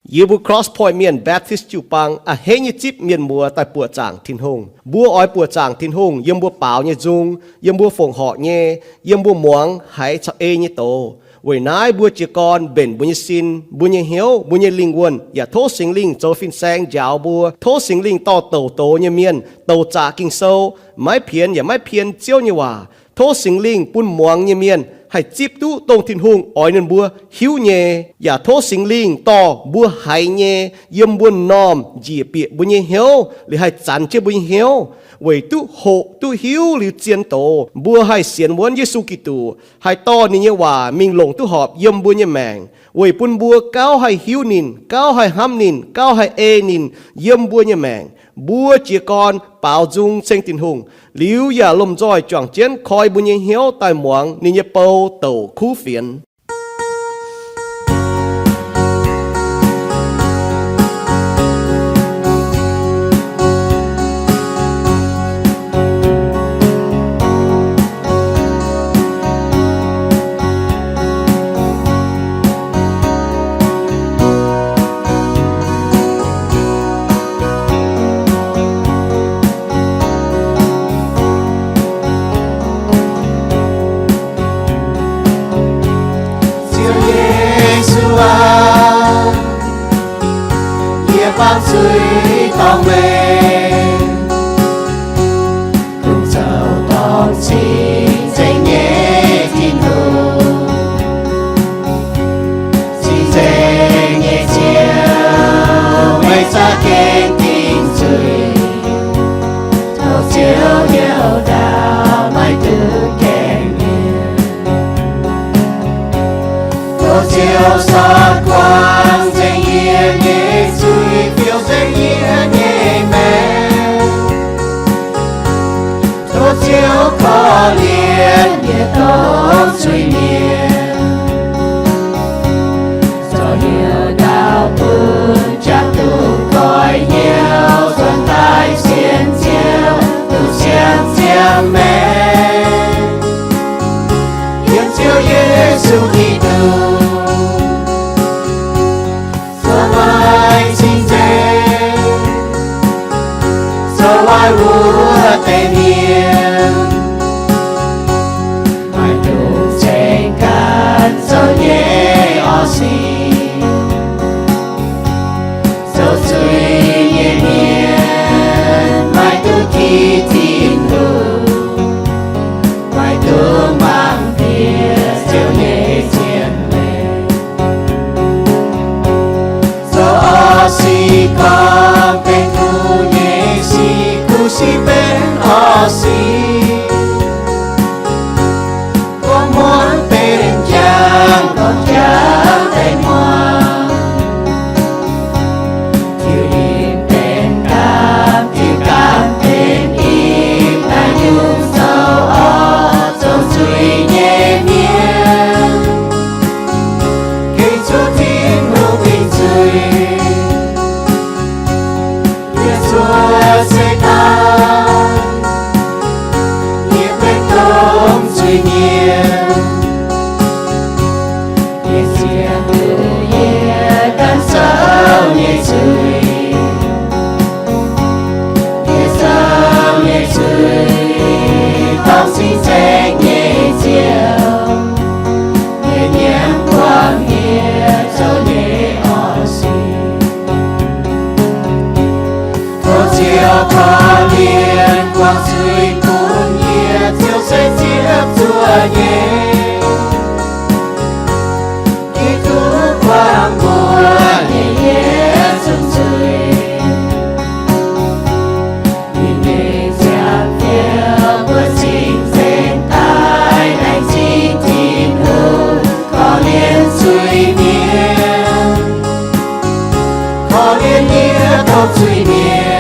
Yie mbuo Cross Point Mienh Baptist jiu-baang a'hneiv nyei zipv mienh muoz daaih buoqc zaangc Tin-Hungh. Mbuo oix buoqc zaangc Tin-Hungh yiem mbuo baaux nyei nzung, yiem mbuo fongc horc nyei, yiem mbuo muangx haiz caux ei nyei doz. Weic naaiv mbuo jiez gorn mbenc mbuo nyei sin, mbuo nyei hnyouv, mbuo nyei lingh wuonh, yaac tov Singx Lingh zoux fin-saeng njaaux mbuo. Tov Singx Lingh dorh douc doz nyei mienh, douc zaqc Ging-Sou, maiv pienx yaac maiv pien Ziouv nyei waac. Tov Singx Lingh bun muangx nyei mienh haih zipv duqv dongh Tin-Hungh oix ninh mbuo hiuv nyei, yaac tov Singx Lingh dorh mbuo haiz nyei yiem mbuo m'normh njiec bieqc mbuo nyei hnyouv, liuz haih zanx jienv mbuo nyei hnyouv, weic duqv hoqc duqv hiuv liuz zien doz, mbuo haih sienx wuonv Yesu Giduc, haih dorh ninh nyei waac mingh longc duqv horpc yiem mbuo nyei maengc, weic bun mbuo gauh haih hiuv ninh, gauh haih hnamv ninh, gauh haih ei ninh yiem mbuo nyei maengc. Mbuo jiez gorn baaux nzung ceng Tin-Hungh, liuz yaac lomh nzoih juangc jienv koi mbuo nyei hnyouv daaih muangx ninh nyei bou douc kuv fienx. Ziouv Yesu aac, yie buangh zuiz dorngh meih, kungx zoux dorngc cing-nzengc nyei Tin-Hungh. Cing-nzengc nyei Ziouv, meih za'gengh dingc zuiz, tov Ziouv heuc ndaauv maiv duqv gaengh mienh. Tov Ziouv sortv guangc nzengc yie nyei zuiz, fiou nzengc yie nyei maengc. Tov Ziouv korv-lienh yietc dongh zuiz-mienh, zorc heuc ndaauv bun jangx duqv goiv hnyouv, zunh daaih sienx Ziouv, duqv siang-ziangh maengc. Yiem Ziouv Yesu Giduc, zoux maaih cing-nzengc, zoux waaic wuov deix mienh, maaih dongh ceng ganh zoux nyei orv-sic. Zoux zuiz nyei mienh maiv duqv ginv Tin-Hungh, maiv duqv mangc bieqc Ziouv nyei zien leiz. Zoux orv-sic gorngv benx kuv nyei sic, kuv sic benx orv-sic. Gorngv muangx benx jangx, gorngv jangx benx muangx. Tiux yinh benx gaam, tiux gaam benx yinh, daaih nyungc zoux orv zoux zuiz nyei mienh, gengh zuqc Tin-Hungh dingc zuiz. Yie cuotv seix daaih, yie benx dongh zuiz-mienh. Yie ziangh duqv yie ganh zoux nyei zuiz. Yie zoux nyei zuiz, dorngc cing-nzengc nyei Ziouv, yie nyiemc buangh yie zoux nyei orv-sic. Tov Ziouv korv-lienh guangc zuiz bun yie, Ziouv se ziepc zuoqv nyei. Giduc buangh mbuo nyei yietc zungv zuiz. Ninh nyei ziangh fioux mbuo cing-nzengc daaih laengz zingh Tin-Hungh, korv-lienh zuiz-mienh, korv-lienh yie dongh zuiz-mienh.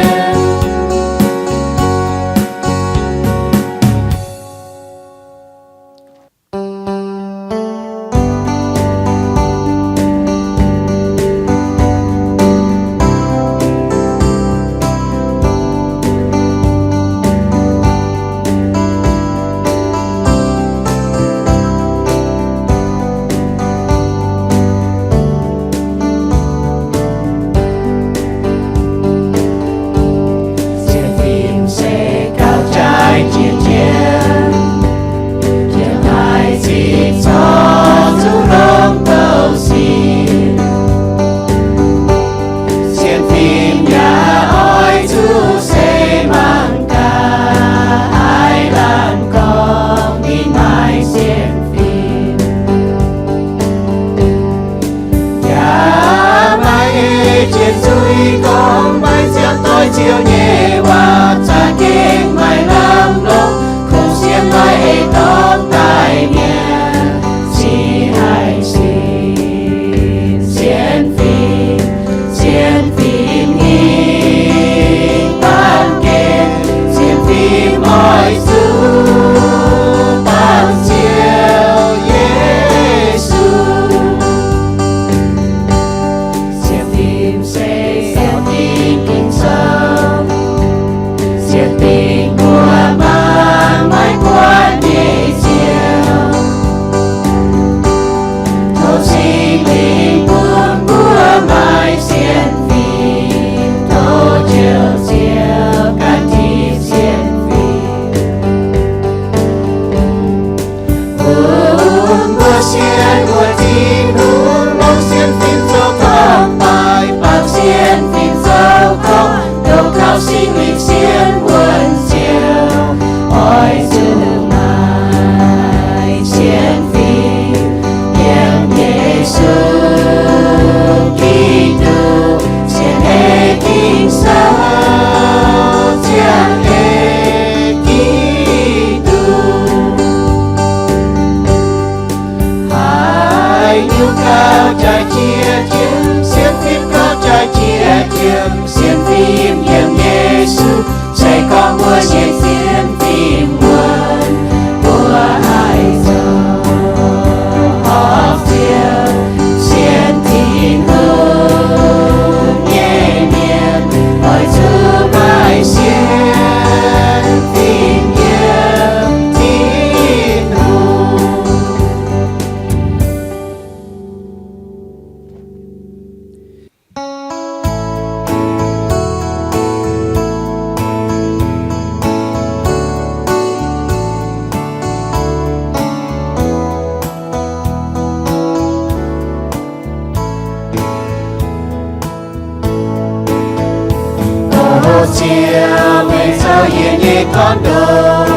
Ziouv, meih zoux yie nyei gorn-ndoqv.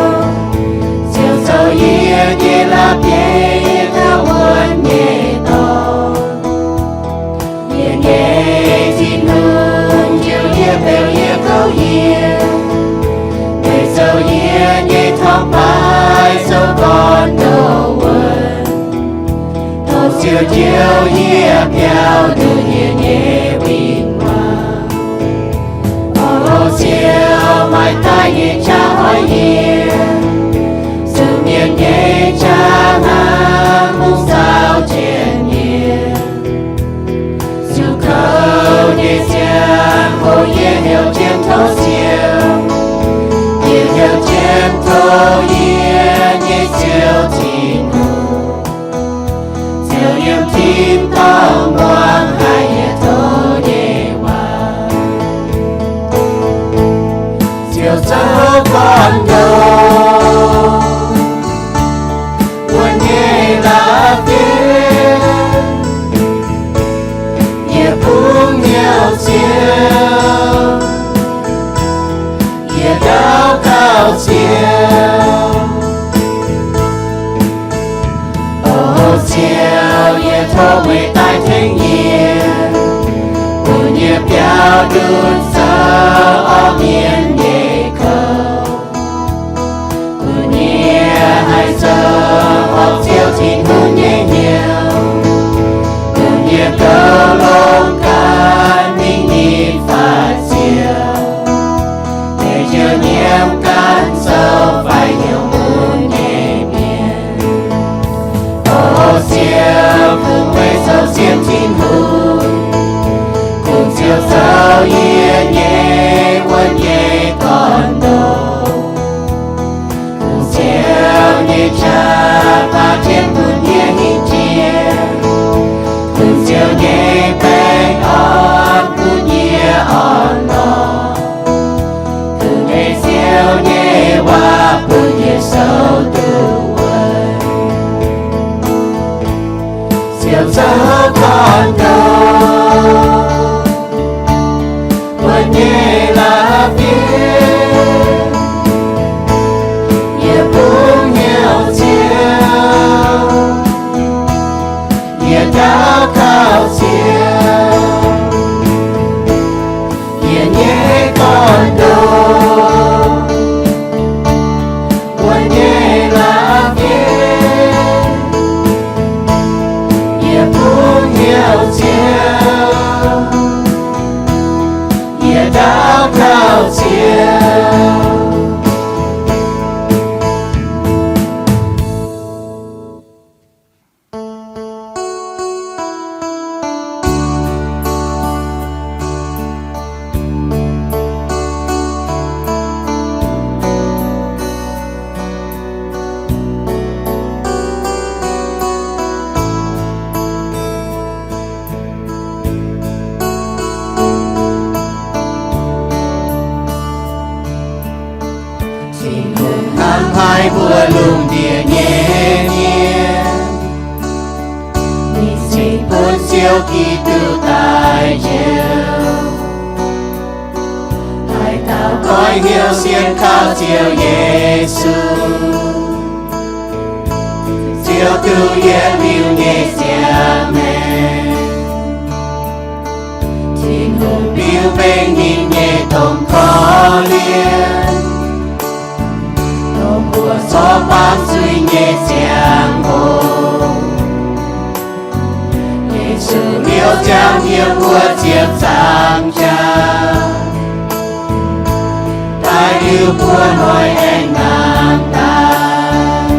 Ziouv zoux yie nyei la'bieiv, yie gauh wuonx nyei dorngx. Yie nyei Tin-Hungh, njoux yie, beu yie gouv yie. Meih zoux yie nyei torngv-baaix, zoux gorn-ndoqv wuonx. Tov Ziouv njoux yie, biaux nduqc yie nyei win-wangv. O Ziouv, maaih daaih nyei qaqv oix yie, zuqc mienh nyei qaqv hnangv mungv zaaux jienv yie. Zuqc kouv nyei ziangh hoc yie heuc jienv tov Ziouv, yie heuc jienv tov yie nyei Ziouv Tin-Hungh. Ziouv yiem tin-dorngh muangx haic yie tov nyei waac. Ziouv zoux gorn-ndoqv wuonx nyei la'bieiv, yie bungx hnyouv Ziouv, yie daux gaux Ziouv. O Ziouv, yie tov meih daaih tengx yie, bun yie biaux nduqc zoux orv mienh nyei kouv, bun yie haih zoux horpc Ziouv Tin-Hungh nyei hnyouv, bun yie goux longx ganh mingh nitv faix Ziouv, deix Ziouv nyiemv ganh zoux faix hnyouv mun nyei mienh. O Ziouv, kungx meih zoux sienx Tin-Hungh, kungx Ziouv zoux yie nyei wuonx nyei gorn-ndoqv. Kungx Ziouv nyei qaqv baav jienv bun yie hingh jiex. Kungx Ziouv nyei baengh orn bun yie orn-lorqc. Kungx meih Ziouv nyei waac bun yie sou duqv wuonx. Ziouv zoux gorn-ndoqv wuonx nyei la'bieiv, yie bungx hnyouv Ziouv, yie daux gaux Ziouv, yie nyei gorn-ndoqv wuonx nyei la'bieiv, yie bungx hnyouv Ziouv, yie daux gaux Ziouv. Tin-Hungh hnamv haic mbuo lungh ndiev nyei mienh. Ninh cingx bun Ziouv Giduc daaih njoux, haaix dauh goiv hnyouv sienx kaux Ziouv Yesu, Ziouv duqv yietc liuz nyei ziangh maengc. Tin-Hungh biux mbengx ninh nyei domh korv-lienh, dongh mbuo corc baamz zuiz nyei ziangh hoc. Yesu liouh ziangh yiem mbuo ziepc nzaangc jaax, daaih liuz mbuo hnoi aengx nangh daaih.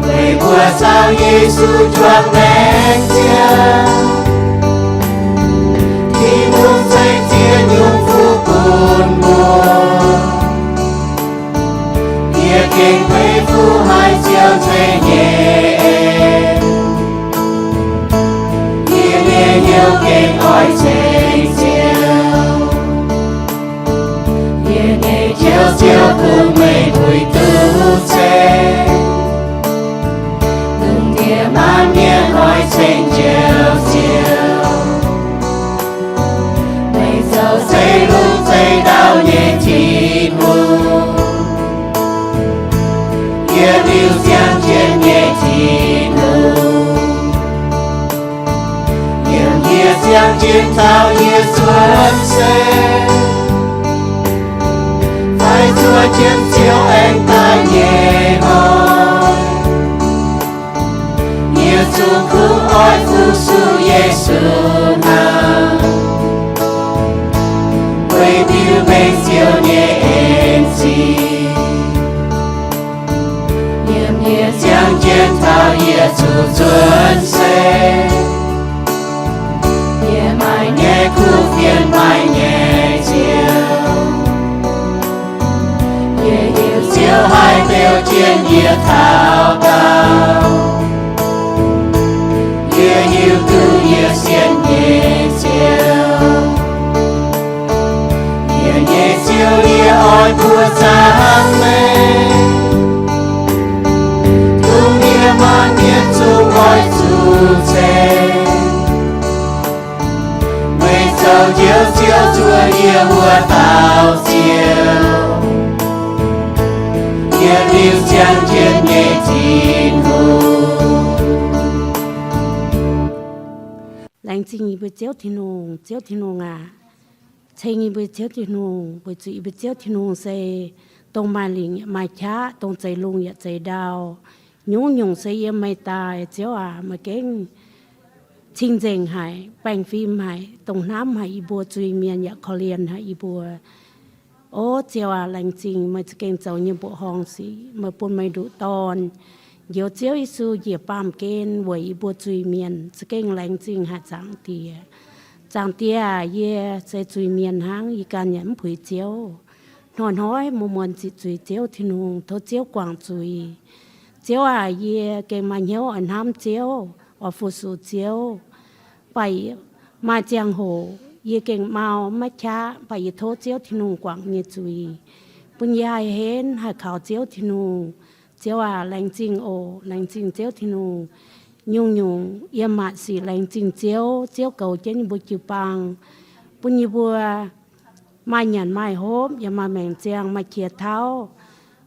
Weic mbuo caux Yesu juangc maengc ziangh, Tin-Hungh ceng ziex nyungc fuqv bun mbuo. Yie gengh beiv fuqv haiz Ziouv ceng nyei en. Yie nyei hnyouv gengh oix ceng Ziouv. Yie nyei Ziouv, Ziouv, kungx meih puix duqv ceng. Lungh ndiev maanc mienh oix ceng Ziouv, Ziouv. Meih zoux zeix lungh Jien taux yie cuotv seix, fai zuov jienv Ziouv aengx daaih nyei hnoi. Yie zungv kungx oix fu-sux Yesu hnangv, weic biux mengh Ziouv nyei en sic. Yiem yie ziangh jienv taux yie zuqc cuotv seix, yie maaih nyei kuv fienx, maaih nyei Ziouv. Yie hiuv Ziouv haih beu jienv yie taux daauh. Yie hiuv duqv yie sienx nyei Ziouv. Yie nyei Ziouv, yie oix mbuox zaangc Meiv, dongh yie maanc mienh zungv oix zuqc ceix, meih zoux Njoux Ziouv zuov yie wuov dauh Ziouv, yie liuz ziangh jienv nyei Tin-Hungh. Laengz zingh yie mbuo Ziouv Tin-Hungh. Ziouv Tin-Hungh aac, ceng yie mbuo Ziouv Tin-Hungh, weic zuqc yie mbuo Ziouv Tin-Hungh se dongh maaih lingc yaac maaih qaqv, dongh zeix lungh yaac zeix ndau. Nyungc-nyungc se yiem meih daaih, Ziouv aac, meih gengh cing-nzengc haic, baengh fim haic, dongh hnamv haic yie mbuo zuiz-mienh yaac korv-lienh haic yie mbuo. O Ziouv aac, laengz zingh meih za'gengh zoux nyei mbuoqc horngh sic, meih bun meih nduqc Dorn, Njoux Ziouv Yesu, njiec baamh gen weic yie mbuo zuiz-mienh. Za'gengh laengz zingh haic Zaangc Diex. Zaangc Diex aac, yie se zuiz-mienh hnangv, yie ganh yaac mv puix Ziouv. Hnoi-hnoi muonz-muonz ziqc zuiz Ziouv Tin-Hungh, tov Ziouv guangc zuiz. Ziouv aac, yie gengh maaih hnyouv oix hnamv Ziouv, oix fu-sux Ziouv. Mv baac maaih ziangh hoc yie gengh mau maiv qaqv, mv baac yie tov Ziouv Tin-Hungh guangc nyei zuiz, bun yie haih henv haih kaux Ziouv Tin-Hungh. Ziouv aac, laengz zingh oc. Laengz zingh Ziouv Tin-Hungh. Nyungc-nyungc yiem maanc sic laengz zingh Ziouv. Ziouv goux jienv yie mbuo jiu-baang, bun yie mbuo maaih nyanc maaih hopv, yaac maaih maengc ziangh, maaih qiex tauv,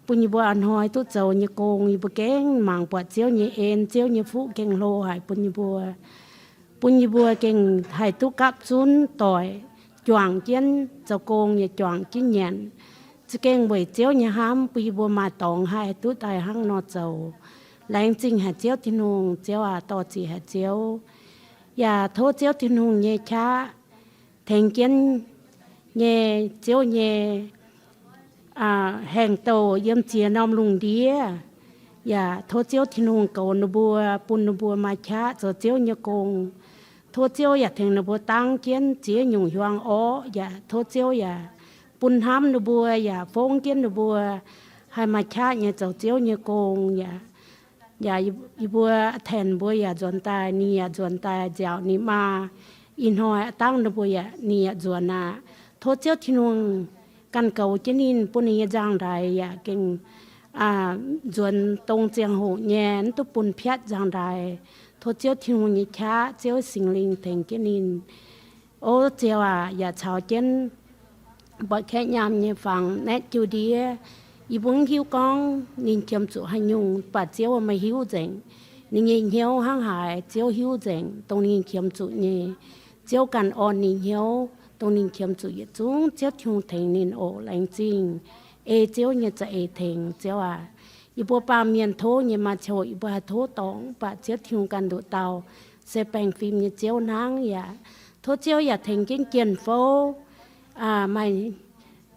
bun yie mbuo a'hnoi duqv zoux nyei gong. Yie mbuo gengh mangc buatc Ziouv nyei en, Ziouv nyei fuqv gengh hlo haic bun yie mbuo. Bun yie mbuo gengh haih duqv gapv zunv doic, juangc jienv zoux gong yaac juangc jienv nyanc. Za'gengh weic Ziouv nyei hnamv bun yie mbuo maaih dorngx haih duqv daaih hnangv nor zoux. Laengz zingh haic Ziouv Tin-Hungh. Ziouv aac, dorh zic haic Ziouv. Yaac tov Ziouv Tin-Hungh nyei qaqv tengx jienv nyei Ziouv nyei haengh douh yiem ziex norm lungh ndiev. Yaac tov Ziouv Tin-Hungh goux ninh mbuo, bun ninh mbuo maaih qaqv zoux Ziouv nyei gong. Tov Ziouv yaac tengx ninh mbuo dangv jienv ziex nyungc hiuang orqv. Yaac tov Ziouv yaac bun hnamv ninh mbuo, yaac fongv jienv ninh mbuo haih maaih qaqv nyei zoux Ziouv nyei gong. Yaac, yaac yie mbuo, Tanh mbuo yaac nzuonx daaih, ninh yaac nzuonx daaih nziaauc ninh maa. Ih hnoi dangv ninh mbuo yaac, ninh yaac nzuonx aqv. Tov Ziouv Tin-Hungh ganh goux jienv ninh, bun ninh nyei nzangv-ndaix yaac gengh nzuonx dongh ziangh hoc nyei, mv duqv bun piatv nzangv-ndaix. Tov Ziouv Tin-Hungh nyei qaqv, Ziouv Singx Lingh tengx jienv ninh. O Ziouv aac, yaac caux jienv mbuo kaeqv nyaam nyei fangx naetv jiu ndiev. Yie mbuo mv hiuv gorngv ninh qiemx zuqc haaix nyungc, mv baac Ziouv meih hiuv nzengc ninh nyei hnyouv hnangv haaix. Ziouv hiuv nzengc dongh ninh qiemx zuqc nyei. Ziouv ganh orn ninh hnyouv dongh ninh qiemx zuqc yietc zungv. Ziouv Tin-Hungh tengx ninh oc. Laengz zingh ei Ziouv nyei za'eix tengx, Ziouv aac. Yie mbuo baamh mienh tov nyei maaih ziangh hoc yie mbuo haih tov dorngc, mv baac Ziouv Tin-Hungh ganh nduqc dauh se baengh fim nyei Ziouv hnangv. Yaac tov Ziouv yaac tengx jienv jien-fouv, maaih,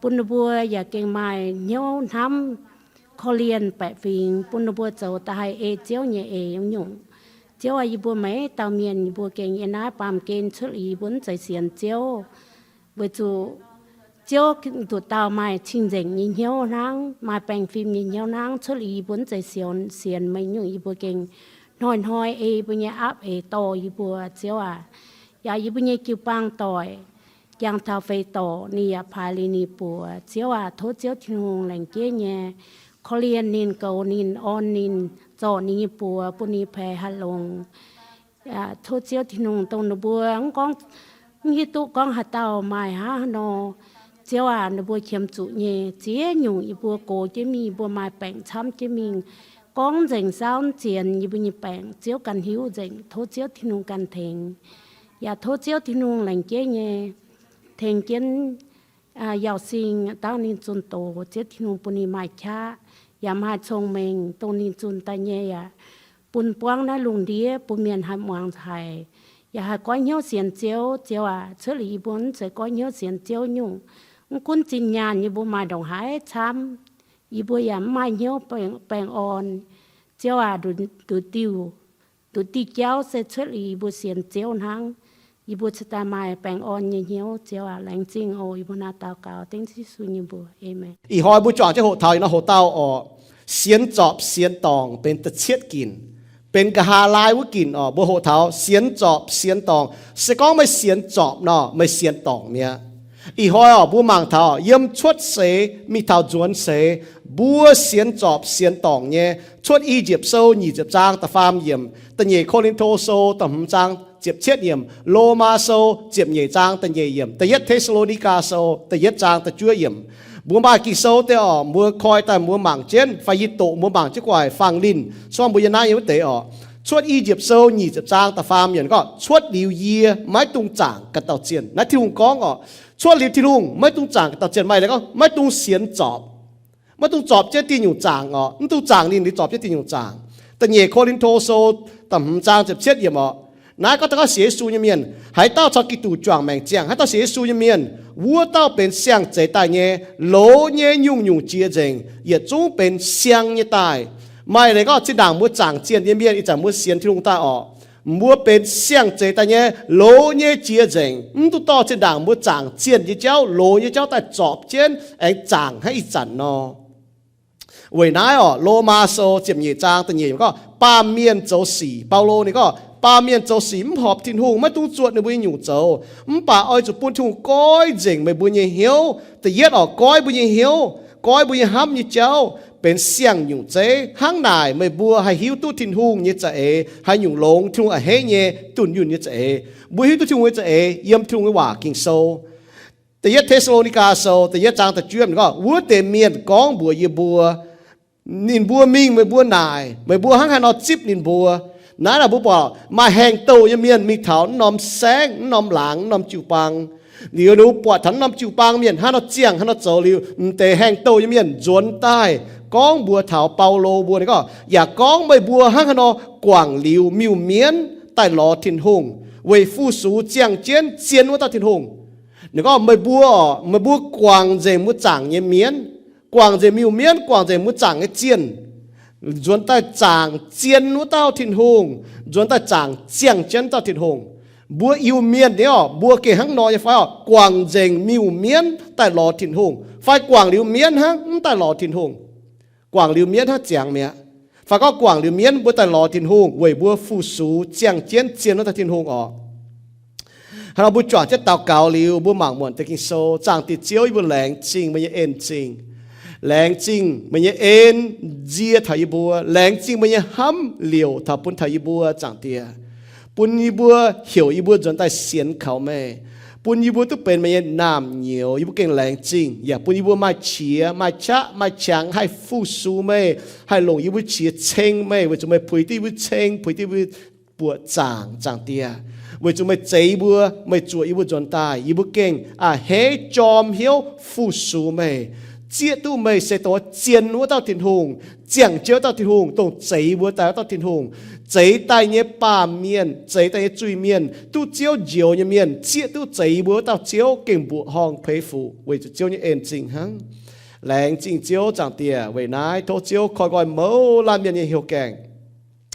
bun ninh mbuo yaac gengh maaih hnyouv hnamv korv-lienh baeqc fingx, bun ninh mbuo zoux da'haih ei Ziouv nyei eix nyungc. Ziouv aac, yie mbuo maaih dauh mienh yie mbuo gengh yiem naaiv baamh gen cuotv liuz yie mbuo mv zeiz sienx Ziouv, weic zuqc Ziouv nduqc dauh maaih cing-nzengc nyei hnyouv hnangv, maaih baengh fim nyei hnyouv hnangv. Cuotv liuz yie mbuo mv zeiz sienx, sienx meih nyungc, yie mbuo gengh hnoi-hnoi ei yie mbuo nyei aapv eix dorh yie mbuo, Ziouv aac. Yaac yie mbuo nyei jiu-baang doic, jangx taux feix dorc ninh yaac paaix liuz ninh buoz. Ziouv aac, tov Ziouv Tin-Hungh laengz jeiv nyei korv-lienh ninh, goux ninh, orn ninh, zorc ninh nyei buoz bun ninh paix haih longx. Tov Ziouv Tin-Hungh dongh ninh mbuo mv gorngv, mv hiuv duqv gorngv haaix dauh maaih hnangv haaix nor, Ziouv aac, ninh mbuo qiemx zuqc nyei ziex nyungc yie mbuo gox jienv mingh, yie mbuo maaih baengc camv jienv mingh, gorngv nzengc saauv mv zienx yie mbuo nyei baengc, Ziouv ganh hiuv nzengc. Tov Ziouv Tin-Hungh ganh tengx. Yaac tov Ziouv Tin-Hungh laengz jienv nyei, tengx jienv Yauh Sing dauh ninh zunh doz, Ziouv Tin-Hungh bun ninh maaih qaqv yaac maaih cong-mengh, dongh ninh zunh daaih nyei yaac bun buangv naaiv lungh ndiev bun mienh haih muangx haic, yaac haih goiv hnyouv sienx Ziouv. Ziouv aac, cuotv liuz yie mbuo mv zeiz goiv hnyouv sienx Ziouv nyungc, mv gunv zinh nyaanh yie mbuo maaih ndongc haaix camv, yie mbuo yaac mv maaih hnyouv baengh orn. Ziouv aac, nduqc diuh, nduqc diuh jauv se cuotv liuz yie mbuo sienx Ziouv hnangv, yie mbuo cingx daaih maaih baengh orn nyei hnyouv. Ziouv aac, laengz zingh oc. Yie mbuo naaiv daux gaux dengv Yesu nyei mbuox. Aamen. Ih hnoi mbuo juangc jienv hoqc taux ih hnoi hoc dauh orqc, sienx zorpc sienx dorngc benx da'cietv ginc, benx nqa'haav laai wuov ginc orqc. Mbuo hoqc taux sienx zorpc sienx dorngc. Se gorngv meih sienx zorpc nor, meih sienx dorngc mi'aqv. Ih hnoi orqc, mbuo mangc taux yiem Cuotv seix mingh taux Nzuonx seix, mbuo sienx zorpc sienx dorngc nyei. Cuotv I^yipv Sou nyic ziepc zaang da'faam yiemc, Da'nyeic Ko^lin^to Sou da'hmz zaang ziepc cietv yiemc, Lomaa Sou ziepc nyeic zaang da'nyeic yiemc, Da'yietv Te^saa^lo^ni^gaa Sou da'yietv zaang da'juov yiemc. Mbuo maaih Ging-Sou deix orqc, mbuo koi daaih mbuo mangc jienv, fai yie doqc mbuo mangc jienv gu'nguaaic fangx linh, se gorngv mbuo yiem naaiv nyei wuov deix orqc. Cuotv I^yipv Sou nyic ziepc zaang da'faam yiemc gorngv, cuotv liuz yie maiv dungx zaangc ganh dauh zienh. Naaiv Tin-Hungh gorngv orqc, cuotv liuz Tin-Hungh maiv dungx zaangc ganh dauh zienh. Maaih leiz gorngv maiv dungx sienx zorpc, maiv dungx zorpc jienv diuh nyungc zaangc orqc. Mv dungx zaangc ninh liuz zorpc jienv diuh nyungc zaangc. Da'nyeic Ko^lin^to Sou da'hmz zaang ziepc cietv yiemc orqc, naaiv gorngv taux Ziouv Yesu nyei mienh, haaix dauh caux Giduc juangc maengc ziangh, haaix dauh sienx Yesu nyei mienh, wuov dauh benx siang-zeix daaih nyei. Loz nyei nyungc-nyungc jiex nzengc, yietc zungv benx siang nyei daaih. Maaih leiz gorngv zinh ndaangc mbuo zaangc zienh nyei mienh, ih zanc mbuo sienx Tin-Hungh daaih orqc, mbuo benx siang-zeix daaih nyei. Loz nyei jiex nzengc, mv dungx dorh zinh ndaangc mbuo zaangc zienh nyei jauv, loz nyei jauv daaih zorpc jienv aengx zaangc hnangv ih zanc nor. Weic naaiv orqc, Lomaa Sou ziepc nyeic zaang da'nyeic gorngv, baamh mienh zoux sic, Baulo ninh gorngv, baamh mienh zoux sic mv horpc Tin-Hungh, maiv dungx zuotc ninh mbuo nyei nyungc zoux. Mv baac oix zuqc bun Tin-Hungh goiv nzengc meih mbuo nyei hnyouv. Da'yietv orqc, goiv mbuo nyei hnyouv, goiv mbuo nyei hnamv nyei jauv benx siang-nyungc zeiv. Hnangv naaic meih mbuo haih hiuv duqv Tin-Hungh nyei za'eix haaix nyungc longx, Tin-Hungh a'hneiv nyei, dunh yunh nyei za'eix. Mbuo hiuv duqv Tin-Hungh nyei za'eix yiem Tin-Hungh nyei waac Ging-Sou. Da'yietv Te^saa^lo^ni^gaa Sou da'yietv zaang da'juov gorngv, wuov deix mienh gorngv mbuox yie mbuo, ninh mbuo mingh meih mbuo naaic, meih mbuo hnangv haaix nor zipv ninh mbuo. Naaiv naaic mbuo buatc maaih haengh douh nyei mienh mingh taux naaiv norm saengv, naaiv norm laangz, naaiv norm jiu-baang. Liuz ninh mbuo buatc taux naaiv norm jiu-baang mienh hnangv nor ziangh, hnangv nor zoux liuz, m'deix haengh douh nyei mienh nzuonx daaih gorngv mbuox taux Baulo mbuo, ninh gorngv, yaac gorngv meih mbuo hnangv haaix nor guangc liuz miuc-mienv daaih lorz Tin-Hungh, weic fu-sux ziangh jienv zien wuov dauh Tin-Hungh. Ninh gorngv, meih mbuo, meih mbuo guangc nzengc mbuo zaangc nyei mienv, guangc nzengc miuc-mienv, guangc nzengc mbuo zaangc nyei zienh, nzuonx daaih zaangc zien wuov dauh Tin-Hungh, nzuonx daaih zaangc ziangh jienv dauh Tin-Hungh. Mbuo Iu-Mienh nyei orqc, mbuo gengh hnangv nor nyei fai orqc? Guangc nzengc miuc-mienv daaih lorz Tin-Hungh, fai guangc liuz mienv hnangv mv daaih lorz Tin-Hungh? Guangc liuz mienv hnangv ziangx mi'aqv. Fai gorngv guangc liuz mienv mbuo daaih lorz Tin-Hungh weic mbuo fu-sux ziangh jienv zien wuov dauh Tin-Hungh orqc. Hnangv nor mbuo juangc jienv daux gaux liuz, mbuo mangc muonc deix Ging-Sou. Zaangc Diex Ziouv, yie mbuo laengz zingh meih nyei en-zingh. Laengz zingh meih nyei en nzie taux yie mbuo. Laengz zingh meih nyei hnamv liouc taux bun taux yie mbuo, Zaangc Diex. Bun yie mbuo heuc yie mbuo nzuonx daaih sienx kaux meih. Bun yie mbuo duqv benx meih nyei naamh nyouz. Yie mbuo gengh laengz zingh yaac bun yie mbuo maaih qiex, maaih qaqv, maaih qangx haih fu-sux meih, haih longc yie mbuo qiex ceng meih, weic zuqc meih puix duqv yie mbuo ceng, puix duqv yie mbuo buoqc zaangc, Zaangc Diex. Weic zuqc meih zeix yie mbuo, meih zuoqc yie mbuo nzuonx daaih, yie mbuo gengh a'hneiv jorm hnyouv fu-sux meih, zieqv duqv meih se dongh zien wuov dauh Tin-Hungh, ziangh jienv wuov dauh Tin-Hungh, dongh zeix mbuo daaih wuov dauh Tin-Hungh, zeix daaih nyei baamh mienh, zeix daaih nyei zuiz-mienh, duqv Ziouv njoux nyei mienh, zieqv duqv zeix mbuo wuov dauh Ziouv gengh mbuoqc horngh peix fuc weic zuqc Ziouv nyei en-zingh hnangv. Laengz zingh Ziouv, Zaangc Diex. Weic naaiv tov Ziouv koi nqoi mouz laanh mienh nyei hnyouv gaengh.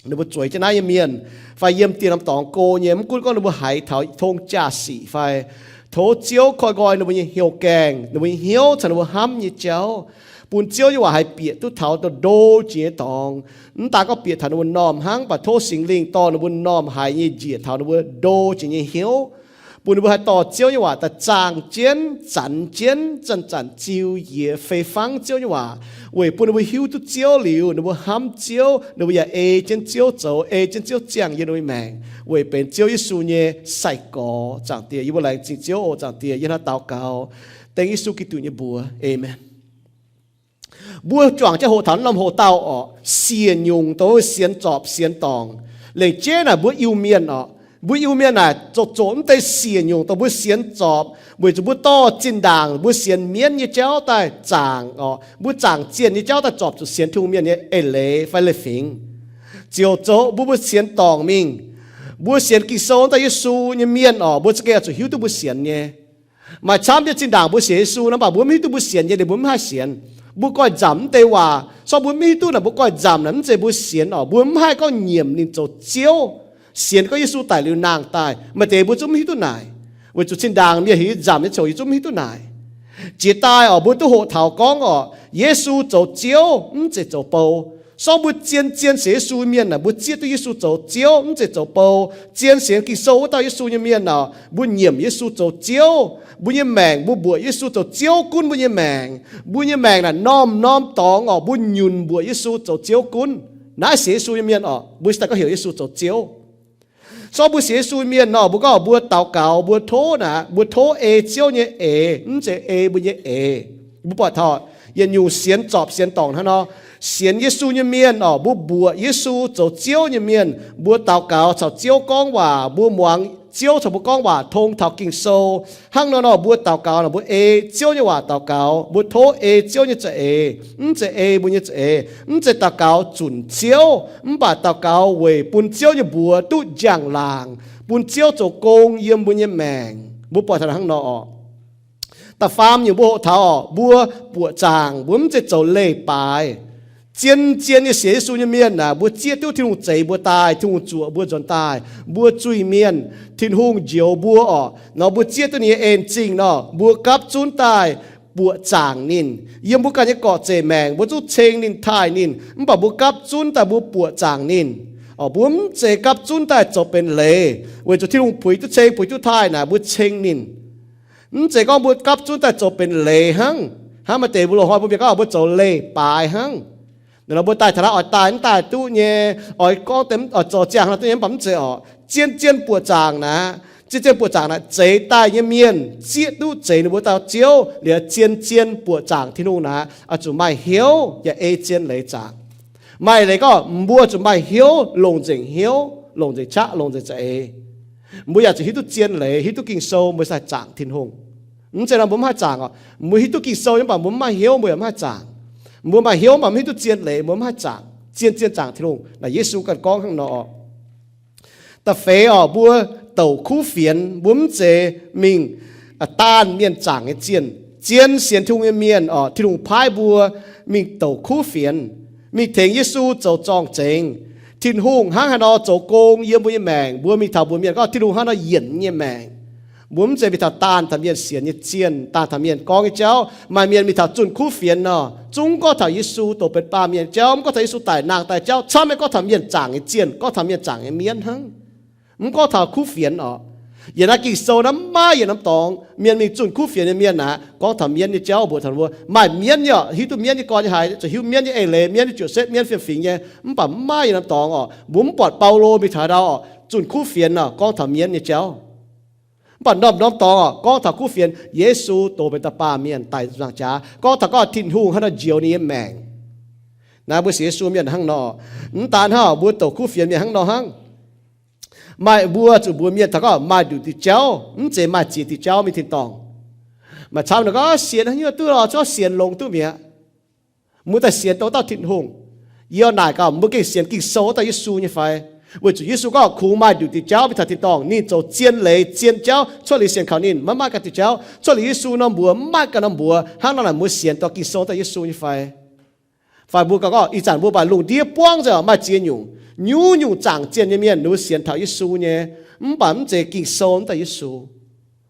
Ninh mbuo zueiz jienv naaiv nyei mienh, fai yiem dieh norm dorngx go nyei, mv gunv gorngv ninh mbuo haiz taux tong jaa-sic fai, tov Ziouv koi nqoi ninh mbuo nyei hnyouv gaengh, ninh mbuo nyei hnyouv caux ninh mbuo hnamv nyei jauv, bun Ziouv nyei waac haih bieqc duqv taux ndo jiex nyei dorngx. Mv daan gorngv bieqc taux ninh mbuo m'normh hnangv, mv baac tov Singx Lingh dorh ninh mbuo m'normh haiz nyei njiec taux ninh mbuo ndo jiex nyei hnyouv, bun ninh mbuo haih dorh Ziouv nyei waac daaih zaangh jienv, zanx jienv, zanc-zanc ziux yie fei fangv Ziouv nyei waac, weic bun ninh mbuo hiuv duqv Ziouv liuz, ninh mbuo hnamv Ziouv, ninh mbuo yaac ei jienv Ziouv zoux, ei jienv Ziouv ziangh yiem ninh mbuo nyei maengc, weic benx Ziouv Yesu nyei sai-gorx, Zaangc Diex. Yie mbuo laengz zingh Ziouv oc, Zaangc Diex. Yie hnangv daux gaux dengv Yesu Giduc nyei mbuox, aamen. Mbuo juangc jienv hoqc taux norm hoc-dauh orqc, siec nyungc dongh sienx zorpc sienx dorngc. Lengc jeiv naaic mbuo Iu-Mienh orqc, Mbuo Iu-Mienh naaic zoqc zoqc mv deix siec nyungc dongh mbuo sienx zorpc, weic zuqc mbuo dorh zinh ndaangc mbuo sienx mienv nyei jauv daaih zaangc oc. Mbuo zaangc zienh nyei jauv daaih zorpc zuqc sienx Tin-Hungh mienh nyei eix leiz fai leiz-fingx. Ziouc zoux mbuo, mbuo sienx dorngc mingh. Mbuo sienx Ging-Sou daaih Yesu nyei mienh oc, mbuo za'gengh zuqc hiuv duqv mbuo sienx nyei. Maaih camv nyei zinh ndaangc mbuo sienx Yesu nor, mv baac mbuo mv hiuv duqv mbuo sienx nyei, ninh mbuo mv haih sienx. Mbuo goiv nzamc mv deix waac, sorng mbuo mv hiuv duqv naaic mbuo goiv nzamc naaic mv zeiz mbuo sienx oc. Mbuo mv haih gorngv nyiemc ninh zoux Ziouv, sienx gorngv Yesu daic liuz nangh daaih. Maaih deix mbuo zungv mv hiuv duqv naaic, weic zuqc zinh ndaangc mienh heuc yie nzamc nyei ziangh hoc yie zungv mv hiuv duqv naaic. Jiex daaih oc, mbuo duqv hoqc taux gorngv oc, Yesu zoux Ziouv mv zeiz zoux bou. Sorng mbuo zien zien sienx Yesu mienh naaic, mbuo zieqv duqv Yesu zoux Ziouv mv zeiz zoux bou. Zien sienx Ging-Sou wuov dauh Yesu nyei mienh oc, mbuo nyiemc Yesu zoux Ziouv. Mbuo nyei maengc mbuo mbuoqc Yesu zoux Ziouv gunv mbuo nyei maengc. Mbuo nyei maengc naaic norm-norm dorngx oc, mbuo nyunc mbuoqc Yesu zoux Ziouv gunv. Naaiv sienx Yesu nyei mienh oc, mbuo daaih gorngv heuc Yesu zoux Ziouv. Sorng mbuo sienx Yesu mienh nor, mbuo gorngv mbuo daux gaux, mbuo tov naaic, mbuo tov ei Ziouv nyei eix, mv zeiz ei mbuo nyei eix. Mbuo buatc taux yietc nyungc sienx zorpc sienx dorngc hnangv nor. Sienx Yesu nyei mienh oc, mbuo mbuoqc Yesu zoux Ziouv nyei mienh, mbuo daux gaux caux Ziouv gorngv waac, mbuo muangx Ziouv caux mbuo gorngv waac tong taux Ging-Sou. Hnangv nor nor mbuo daux gaux nor mbuo ei Ziouv nyei waac daux gaux, mbuo tov ei Ziouv nyei za'eix, mv zeiz ei mbuo nyei za'eix. Mv zeiz daux gaux zunc Ziouv, mv baac daux gaux weic bun Ziouv nyei mbuox duqv njang-laangc, bun Ziouv zoux gong yiem mbuo nyei maengc. Mbuo buatc taux hnangv nor oc. Da'faam nyungc mbuo hoqc taux oc, mbuo buoqc zaangc, mbuo mv zeiz zoux leiz-baaix. Zien-zien nyei sienx Yesu nyei mienh naaic, mbuo zieqv duqv Tin-Hungh zeix mbuo daaih, Tin-Hungh zuoqc mbuo nzuonx daaih, mbuo zuiz-mienh, Tin-Hungh njoux mbuo oc. Nor mbuo zieqv duqv ninh nyei en zingh nor, mbuo gapv zunv daaih buoqc zaangc ninh. Yiem mbuo ganh nyei gorqv-zeqc maengc, mbuo zungv ceng ninh, taaih ninh, mv baac mbuo gapv zunv daaih mbuo buoqc zaangc ninh. Oc, mbuo mv zeiz gapv zunv daaih zoux benx leiz, weic zuqc Tin-Hungh puix duqv ceng, puix duqv taaih naaic, mbuo ceng ninh. Mv zeiz gorngv mbuo gapv zunv daaih zoux benx leiz hnangv. Hnangv maaih deix mbuo loz-hnoi mbuo mienh gorngv mbuo zoux leiz-baaix hnangv. Nor mbuo daaih taux naaiv oix daaih mv daaih duqv nyei, oix gorngv deix oix zoux ziangh hnangv duqv nyei, mv baac mv zeiz oc. Zien-zien buoqc zaangc naaic, zien-zien buoqc zaangc naaic, zeix daaih nyei mienh zieqv duqv zeix ninh mbuo dauh Ziouv liuz, zien-zien buoqc zaangc Tin-Hungh naaic, oix zuqc maaih hnyouv yaac ei zien leiz zaangc. Maaih leiz gorngv mbuo zuqc maaih hnyouv, longc nzengc hnyouv, longc nzengc qaqv, longc nzengc za'eix. Mbuo yaac zuqc hiuv duqv zien leiz, hiuv duqv Ging-Sou, mbuo sai zaangc Tin-Hungh. Mv zeiz nor mbuo mv haih zaangc oc. Mbuo hiuv duqv Ging-Sou nyei, mv baac mbuo mv maaih hnyouv, mbuo yaac mv haih zaangc. Mbuo maaih hnyouv, mv baac mv hiuv duqv zien leiz, mbuo mv haih zaangc, zien-zien zaangc Tin-Hungh. Naaic Yesu ganh gorngv hnangv nor oc. Da'feix oc, mbuo douc kuv fienx, mbuo mv zeiz mingh daanh mienh zaangc nyei zienh. Zien sienx Tin-Hungh nyei mienh oc, Tin-Hungh paaiv mbuo mingh douc kuv fienx, mingh tengx Yesu zoux zorng-zengx. Tin-Hungh hnangv haaix nor zoux gong yiem mbuo nyei maengc, mbuo mingh taux mbuox mienh gorngv Tin-Hungh hnangv haaix nor yienc nyei maengc. Mbuo mv zeiz mingh taux daanh taux mienh sienx nyei zienh, daanh taux mienh gorngv nyei jauv. Maaih mienh mingh taux zunh kuv fienx nor, zungv gorngv taux Yesu douc benx baamh mienh jauv, mv gorngv taux Yesu daic nangh daaih jauv, camv nyei gorngv taux mienh zaangc nyei zienh, gorngv taux mienh zaangc nyei mienv hnangv. Mv gorngv taux kuv fienx oc. Yietc naaiv Ging-Sou naaiv maiv maaih yietc norm dorngx mienh mingh zunh kuv fienx nyei mienh aqv, gorngv taux mienv nyei jauv mbuox taux mbuo. Maaih mienv nyei oc, hiuv duqv mienv nyei gorn nyei haaix, zuqc hiuv mienv nyei eix leiz, mienv nyei juoqc setv, mienv fiem-fingx nyei. Mv baac mv maaih yietc norm dorngx oc, mbuo mv buatc Baulo mingh taux ndau oc, zunh kuv fienx oc, gorngv taux mienv nyei jauv. Mv baac norm-norm dorngx oc, gorngv taux kuv fienx, Yesu dox benx da'baamh mienh daic nzaangc jaax, gorngv taux gorngv Tin-Hungh hnangv nor njoux ninh nyei maengc. Naaiv mbuo sienx Yesu mienh hnangv nor. Mv daan hnangv, mbuo douc kuv fienx mienh hnangv nor hnangv. Maaih mbuo zuqc mbuox mienh taux gorngv maaih nduqc diuh jauv, mv zeiz maaih ziex diuh jauv mingh tin-dorngh. Maaih camv ninh gorngv sienx hnangv nyei duqv lorqc, zorqv sienx longx duqv mi'aqv. Mbuo daaih sienx dongh dauh Tin-Hungh. Yie naaic gaax, mbuo gengh sienx Ging-Sou dauh Yesu nyei fai? Weic zuqc Yesu gorngv kungx maaih nduqc diuh jauv mingh taux tin-dorngh, ninh zoux zien leiz zien jauv, cuotv liuz sienx kaux ninh maiv maaih ganh diuh jauv. Cuotv liuz Yesu norm mbuox maiv maaih ganh norm mbuox. Hnangv naaic naaic mbuo sienx dongh Ging-Sou dauh Yesu nyei fai? Fai mbuo ganh gorngv ih zanc mbuo mbuatc lungh ndiev buangv nzengc maaih ziex nyungc, nyungc-nyungc zaangc zienh nyei mienh ninh mbuo sienx taux Yesu nyei, mv baac mv zeiz Ging-Sou dauh Yesu.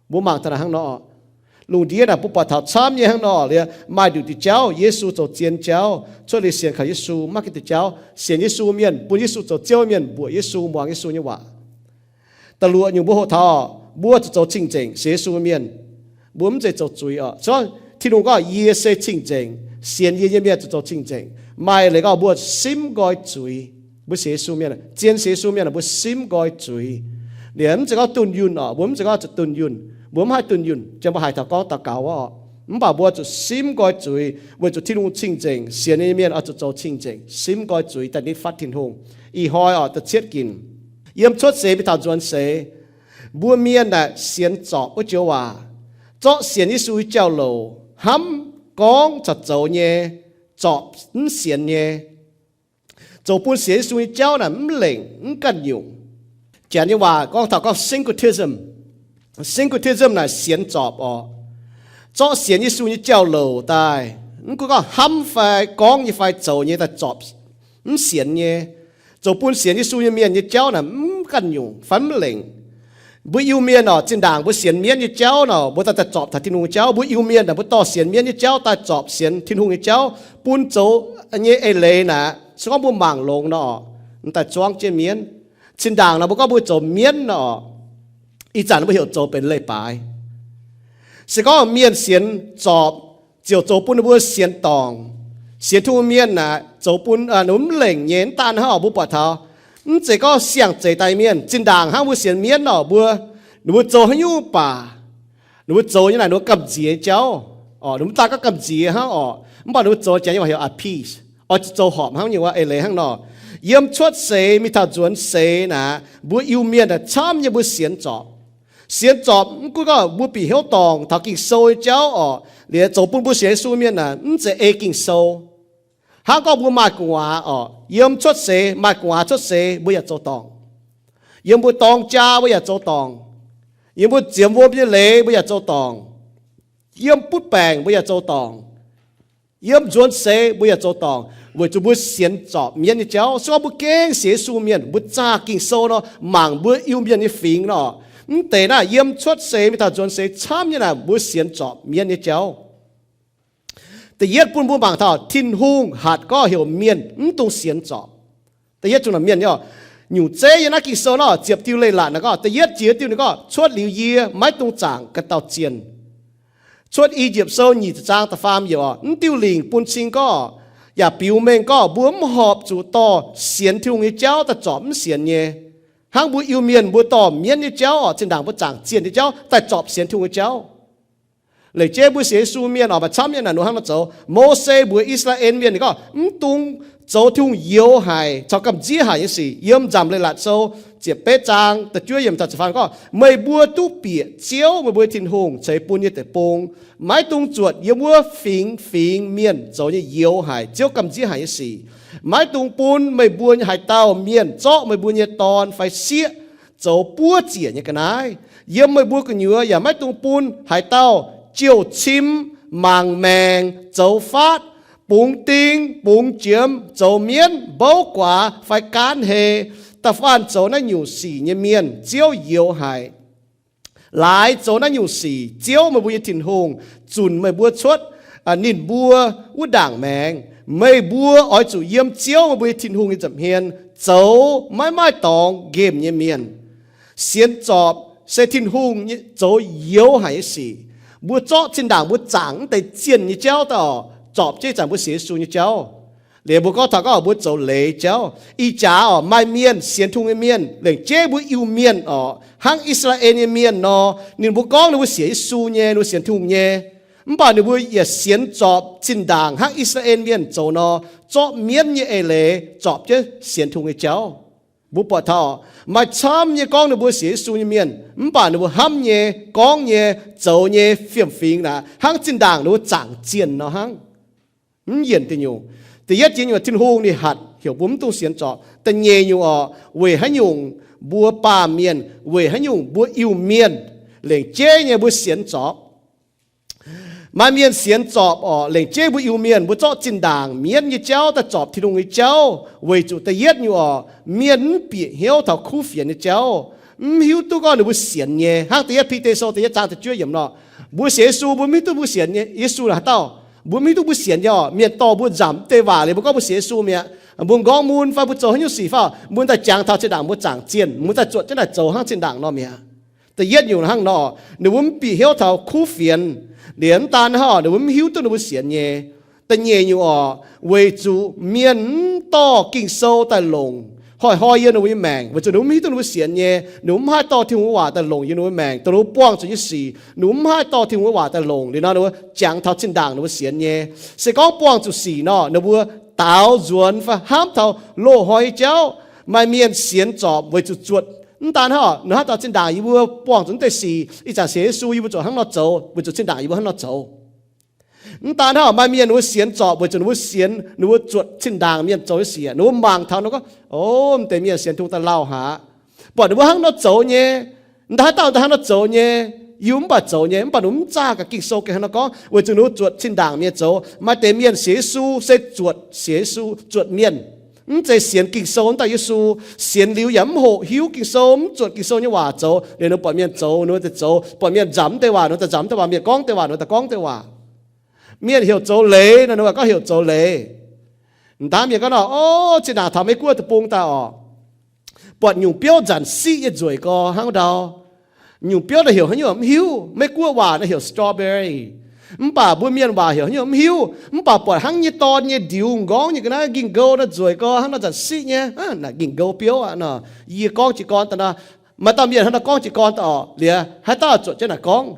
Mbuo mangc taux naaic hnangv nor. Lungh ndiev naaic mbuo buatc taux camv nyei hnangv nor liuz, maaih nduqc diuh jauv Yesu zoux zien jauv, cuotv liuz sienx kaux Yesu maiv maaih ganh diuh jauv. Sienx Yesu mienh, bun Yesu zoux Ziouv mienh, mbuoqc Yesu, muangx Yesu nyei waac. Da'luoqc nyungc mbuo hoqc taux, mbuo zuqc zoux cing-nzengc, sienx Yesu mienh. Mbuo mv zeiz zoux zuiz oc. Tin-Hungh gorngv, yie se cing-nzengc, sienx yie nyei mienh zuqc zoux cing-nzengc. Maaih leiz gorngv mbuo simv nqoi zuiz. Mbuo sienx Yesu mienh, zien sienx Yesu mienh, mbuo simv nqoi zuiz. Liuz mv zeiz gorngv dunh yunh oc, mbuo mv zeiz gorngv zuqc dunh yunh. Mbuo mv haih dunh yunh, jang mbuo haiz taux gorngv daux gaux oc. Mv baac mbuo zuqc simv nqoi zuiz, weic zuqc Tin-Hungh cing-nzengc, sienx ninh nyei mienh oix zuqc zoux cing-nzengc, simv nqoi zuiz daaih nitv fatv Tin-Hungh. Ih hnoi oc, da'cietv ginc. Yiem cuotv seix mingh taux nzuonx seix, mbuo mienh naaic sienx zorpc wuov joux waac, zorqv sienx Yesu nyei jauv-louc hnamv gorngv caux zoux nyei, zorpc mv sienx nyei. Zoux bun sienx Yesu nyei jauv naaic mv lengc mv ganh nyungc. Janx nyei waac gorngv taux gorngv syncretism. Syncretism naaic sienx zorpc oc. Zorqv sienx Yesu nyei jauv-louc daaih, mv gunv gorngv hnamv fai gorngv nyei fai zoux nyei daaih zorpc mv sienx nyei. Zoux bun sienx Yesu nyei mienh nyei jauv naaic mv ganh nyungc fai mv lengc. Mbuo Iu-Mienh oc, zinh ndaangc mbuo sienx mienv nyei jauv nor, mbuo daaih daaih zorpc taux Tin-Hungh nyei jauv. Mbuo Iu-Mienh naaic mbuo dorh sienx mienv nyei jauv daaih zorpc sienx Tin-Hungh nyei jauv, bun zoux nyei eix leiz naaic, se gorngv mbuo mangc longx nor, m'daaih zuangv jienv mienv. Zinh ndaangc nor mbuo gorngv mbuo zoux mienv nor, ih zanc mbuo heuc zoux benx leiz-baaix. Se gorngv mienh sienx zorpc, ziouc zoux bun ninh mbuo sienx dorngc. Sienx Tin-Hungh mienh naaic zoux bun ninh mbuo mv lengc nyei. Mv daan hnangv oc, mbuo buatc taux mv zeiz gorngv siang-zeix daaih mienh. Zinh ndaangc hnangv mbuo sienx mienv oc, mbuo, ninh mbuo zoux haaix nyungc baac, ninh mbuo zoux nyei naaic ninh mbuo gamh nziex nyei jauv oc. Ninh mbuo daaih gorngv gamh nziex hnangv oc, mv baac ninh mbuo zoux Janx nyei waac heuc appease, oix zuqc zoux horpc hnangv nyei wuov eix leiz hnangv nor. Yiem cuotv seix mingh taux nzuonx seix naaic, mbuo Iu-Mienh naaic camv nyei mbuo sienx zorpc. Sienx zorpc mv gunv gorngv mbuo bieqc hnyouv dorngc taux Ging-Sou nyei jauv oc, liuz zoux bun mbuo sienx Yesu mienh naaic mv zeiz ei Ging-Sou. Hnangv gorngv mbuo maaih gu'nguaaz oc, yiem cuotv seix, maaih gu'nguaaz cuotv seix mbuo yaac zoux dorngc. Yiem mbuo dorng jaa mbuo yaac zoux dorngc. Yiem mbuo ziemx wuom nyei leiz mbuo yaac zoux dorngc. Yiem butv baengc mbuo yaac zoux dorngc. Yiem nzuonx seix mbuo yaac zoux dorngc, weic zuqc mbuo sienx zorpc mienv nyei jauv. Se gorngv mbuo gengh sienx Yesu mienh, mbuo zaah Ging-Sou nor, mangc mbuo Iu-Mienh nyei fingx nor, mv deix naaiv yiem cuotv seix mingh taux nzuonx seix camv nyei naaic mbuo sienx zorpc mienv nyei jauv. Da'yietv bun mbuo mangc taux Tin-Hungh hatc gorngv heuc mienh mv dungx sienx zorpc. Da'yietv zungv mienh nyei, nyungc zeiv yiem naaiv Ging-Sou nor ziepc diuh leiz-latc naaic gorngv, da'yietv jiex diuh ninh gorngv, cuotv liuz yie maiv dungx zaangc ganh dauh zienh. Cuotv I^yipv Sou nyic ziepc zaang da'faam yiemc oc, mv diuh lingc bun cing gorngv, yaac biux mengh gorngv mbuo mv horpc zuqc dorh sienx Tin-Hungh nyei jauv daaih zorpc mv sienx nyei. Hnangv mbuo Iu-Mienh mbuo dorh mienv nyei jauv oc, zinh ndaangc mbuo zaangc zienh nyei jauv daaih zorpc sienx Tin-Hungh nyei jauv. Lengc jeiv mbuo sienx Yesu mienh oc, maaih camv nyei naaic ninh hnangv nor zoux. Mose mbuox I^saa^laa^en mienh ninh gorngv, mv dungx zoux Tin-Hungh youx haic caux gamh nziev haic nyei sic. Yiem nzamc leiz-latc sou ziepc betv zaang da'juov yiemc taux ziepc faam gorngv, meih mbuo duqv bieqc Ziouv meih mbuo nyei Tin-Hungh ceix bun nyei deic-bung. Maiv dungx zuotc yiem wuov fingx fingx mienh zoux nyei youx haic, Ziouv gamh nziev haic nyei sic. Maiv dungx bun meih mbuo nyei haaix dauh mienh zorqv meih mbuo nyei dorn fai sieqv zoux buov ziec nyei ga'naaiv. Yiem meih mbuo gu'nyuoz yaac maiv dungx bun haaix dauh jouh cim, mangc maengc, zoux faatv, bungx ding, bungx jiemx, zoux mienv, mbouv guaax fai gaanv hei, da'faanh zoux naaiv nyungc sic nyei mienh Ziouv youx haic. Laaix zoux naaiv nyungc sic Ziouv meih mbuo nyei Tin-Hungh zunc meih mbuo cuotv ninh mbuo wuov ndaangc maengx. Meih mbuo oix zuqc yiem Ziouv meih mbuo nyei Tin-Hungh nyei nza'hmien zoux maiv maaih dorngx nqemh nyei mienh. Sienx zorpc se Tin-Hungh zoux youx haic nyei sic. Mbuo zorqv zinh ndaangc mbuo zaangc mv deix zienh nyei jauv daaih oc, zorpc jienv ih zanc mbuo sienx Yesu nyei jauv. Liuz mbuo gorngv taux gorngv mbuo zoux leiz jauv. Ih jaax oc, maaih mienh sienx Tin-Hungh nyei mienh, lengc jeiv mbuo Iu-Mienh oc, hnangv I^saa^laa^en nyei mienh nor, ninh mbuo gorngv ninh mbuo sienx Yesu nyei, ninh mbuo sienx Tin-Hungh nyei. Mv baac ninh mbuo yaac sienx zorpc zinh ndaangc hnangv I^saa^laa^en mienh zoux nor, zorqv mienv nyei eix leiz zorpc jienv sienx Tin-Hungh nyei jauv. Mbuo buatc taux maaih camv nyei gorngv ninh mbuo sienx Yesu nyei mienh, mv baac ninh mbuo hnamv nyei, gorngv nyei, zoux nyei fiem-fingx naaic hnangv zinh ndaangc ninh mbuo zaangc zienh nor hnangv. Mv yienc deic nyungc. Da'yietv jiex nyungc Tin-Hungh ninh hatc heuc mbuo mv dungx sienx zorpc. Da'nyeic nyungc oc, weic haaix nyungc mbuo baamh mienh, weic haaix nyungc mbuo Iu-Mienh lengc jeiv nyei mbuo sienx zorpc? Maaih mienh sienx zorpc oc, lengc jeiv mbuo Iu-Mienh mbuo zorqv zinh ndaangc mienv nyei jauv daaih zorpc Tin-Hungh nyei jauv, weic zuqc da'yietv nyungc oc, mienh mv bieqc hnyouv taux kuv fienx nyei jauv, mv hiuv duqv gorngv ninh mbuo sienx nyei. Hnangv da'yietv Bide Sou da'yietv zaang da'juov yiemc nor, mbuo sienx Yesu mbuo mv hiuv duqv mbuo sienx nyei. Yesu haaix dauh? Mbuo mv hiuv duqv mbuo sienx nyei oc. Mienh dorh mbuo nzamc deix waac liuz mbuo gorngv mbuo sienx Yesu mi'aqv. Mbuo nqorngv mun fai mbuo zoux haaix nyungc sic fai, mbuo daaih jangx taux zinh ndaangc mbuo zaangc zienh, mbuo daaih zuotc jienv daaih zoux hnangv zinh ndaangc nor mi'aqv. Da'yietv nyungc hnangv nor, ninh mbuo mv bieqc hnyouv taux kuv fienx. Liuz mv daan hnangv, ninh mbuo mv hiuv duqv ninh mbuo sienx nyei. Da'nyeic nyungc oc, weic zuqc mienh mv dorh Ging-Sou daaih longc hnoi-hnoi yiem ninh mbuo nyei maengc, weic zuqc ninh mbuo mv hiuv duqv ninh mbuo sienx nyei. Ninh mbuo mv haih dorh Tin-Hungh nyei waac daaih longc yiem ninh mbuo maengc, dongh ninh mbuo buangh zuqc nyei sic ninh mbuo mv haih dorh Tin-Hungh nyei waac daaih longc. Liuz nor ninh mbuo jangx taux zinh ndaangc ninh mbuo sienx nyei. Se gorngv buangh zuqc sic nor, ninh mbuo daaux nzuonx fai hnamv taux loz-hnoi nyei jauv, Maaih mienh sienx zorpc weic zuqc zuotc. Mv daan hnangv, ninh hnangv dauh zinh ndaangc yie mbuo buangh zuqc naaiv deix sic, ih zanc sienx Yesu yie mbuo zuqc hnangv nor zoux, weic zuqc zinh ndaangc yie mbuo hnangv nor zoux. Mv daan hnangv, maaih mienh ninh mbuo sienx zorpc weic zuqc ninh mbuo sienx, ninh mbuo zuotc zinh ndaangc mienh zoux nyei sic. Ninh mbuo mangc taux ninh gorngv, O, m'deix mienh sienx Tin-Hungh daaih lauh haic. Buatc ninh mbuo hnangv nor zoux nyei, ndaaih dauh hnangv nor zoux nyei, yie mv baac zoux nyei. Mv baac ninh mv zaah gaax Ging-Sou gengh hnangv nor gorngv, weic zuqc ninh mbuo zuotc zinh ndaangc mienh zoux. Maaih deix mienh sienx Yesu se zuotc, sienx Yesu zuotc mienh, mv zeiz sienx Ging-Sou daaih Yesu. Sienx liuz yaac mv hoqc hiuv Ging-Sou, mv zuotc Ging-Sou nyei waac zoux. Liuz ninh buatc mienh zoux, ninh daaih zoux. Buatc mienh nzamc deix waac, ninh daaih nzamc deix waac. Mienh gorngv deix waac, ninh daaih gorngv deix waac. Mienh heuc zoux leiz nor, ninh gorngv heuc zoux leiz. M'daaih mienh gorngv nor, O, zinh ndaangc taux Meiv-Guoqv deic-bung daaih orqc, buatc nyungc biouv nzanc siqv nyei nzueic gorx hnangv ndau. Nyungc biouv naaiv heuc haaix nyungc mv hiuv. Meiv-Guoqv waac naaiv heuc strawberry. Mv baac mbuo mienh waac heuc haaix nyungc mv hiuv. Mv baac buatc hnangv nyei dorn nyei ndiux nqorngv nyei ga'naaiv, ging-nqou naaiv nzueic gorx hnangv nor nzanc siqv nyei. Naaic ging-nqou biouv aqv nor. Yie gorngv jiez gorn daaih nor, maaih dauh mienh hnangv nor gorngv jiez gorn daaih orqc, liuz haaix dauh zuotc jienv naaic gorngv.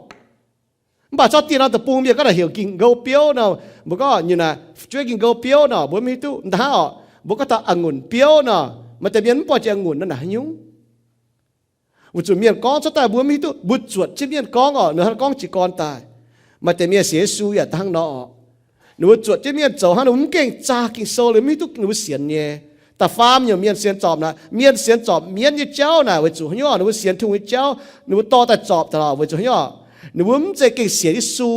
Mv baac zorqv dieh norm deic-bung mienh gorngv naaic heuc ging-nqou biouv nor, mbuo gorngv nyei naaic fu'jueiv ging-nqou biouv nor, mbuo mv hiuv duqv. Ndaaih hnangv orqc, mbuo gorngv taux a'ngunc biouv nor, maaih deix mienh mv buatc jiex a'ngunc nor naaic haaix nyungc. Weic zuqc mienh gorngv cuotv daaih mbuo mv hiuv duqv, mbuo zuotc jienv mienh gorngv orqc, ninh hnangv gorngv jiez gorn daaih. Maaih deix mienh sienx Yesu yaac hnangv nor orqc. Ninh mbuo zuotc jienv mienh zoux hnangv, ninh mbuo mv gengh zaah Ging-Sou, ninh mbuo mv hiuv duqv ninh mbuo sienx nyei. Da'faam nyungc mienh sienx zorpc naaic, mienh sienx zorpc mienv nyei jauv naaic weic zuqc haaix nyungc, ninh mbuo sienx Tin-Hungh nyei jauv, ninh mbuo dorh daaih zorpc daaih lorqc, weic zuqc haaix nyungc, ninh mbuo mv zeiz gengh sienx Yesu.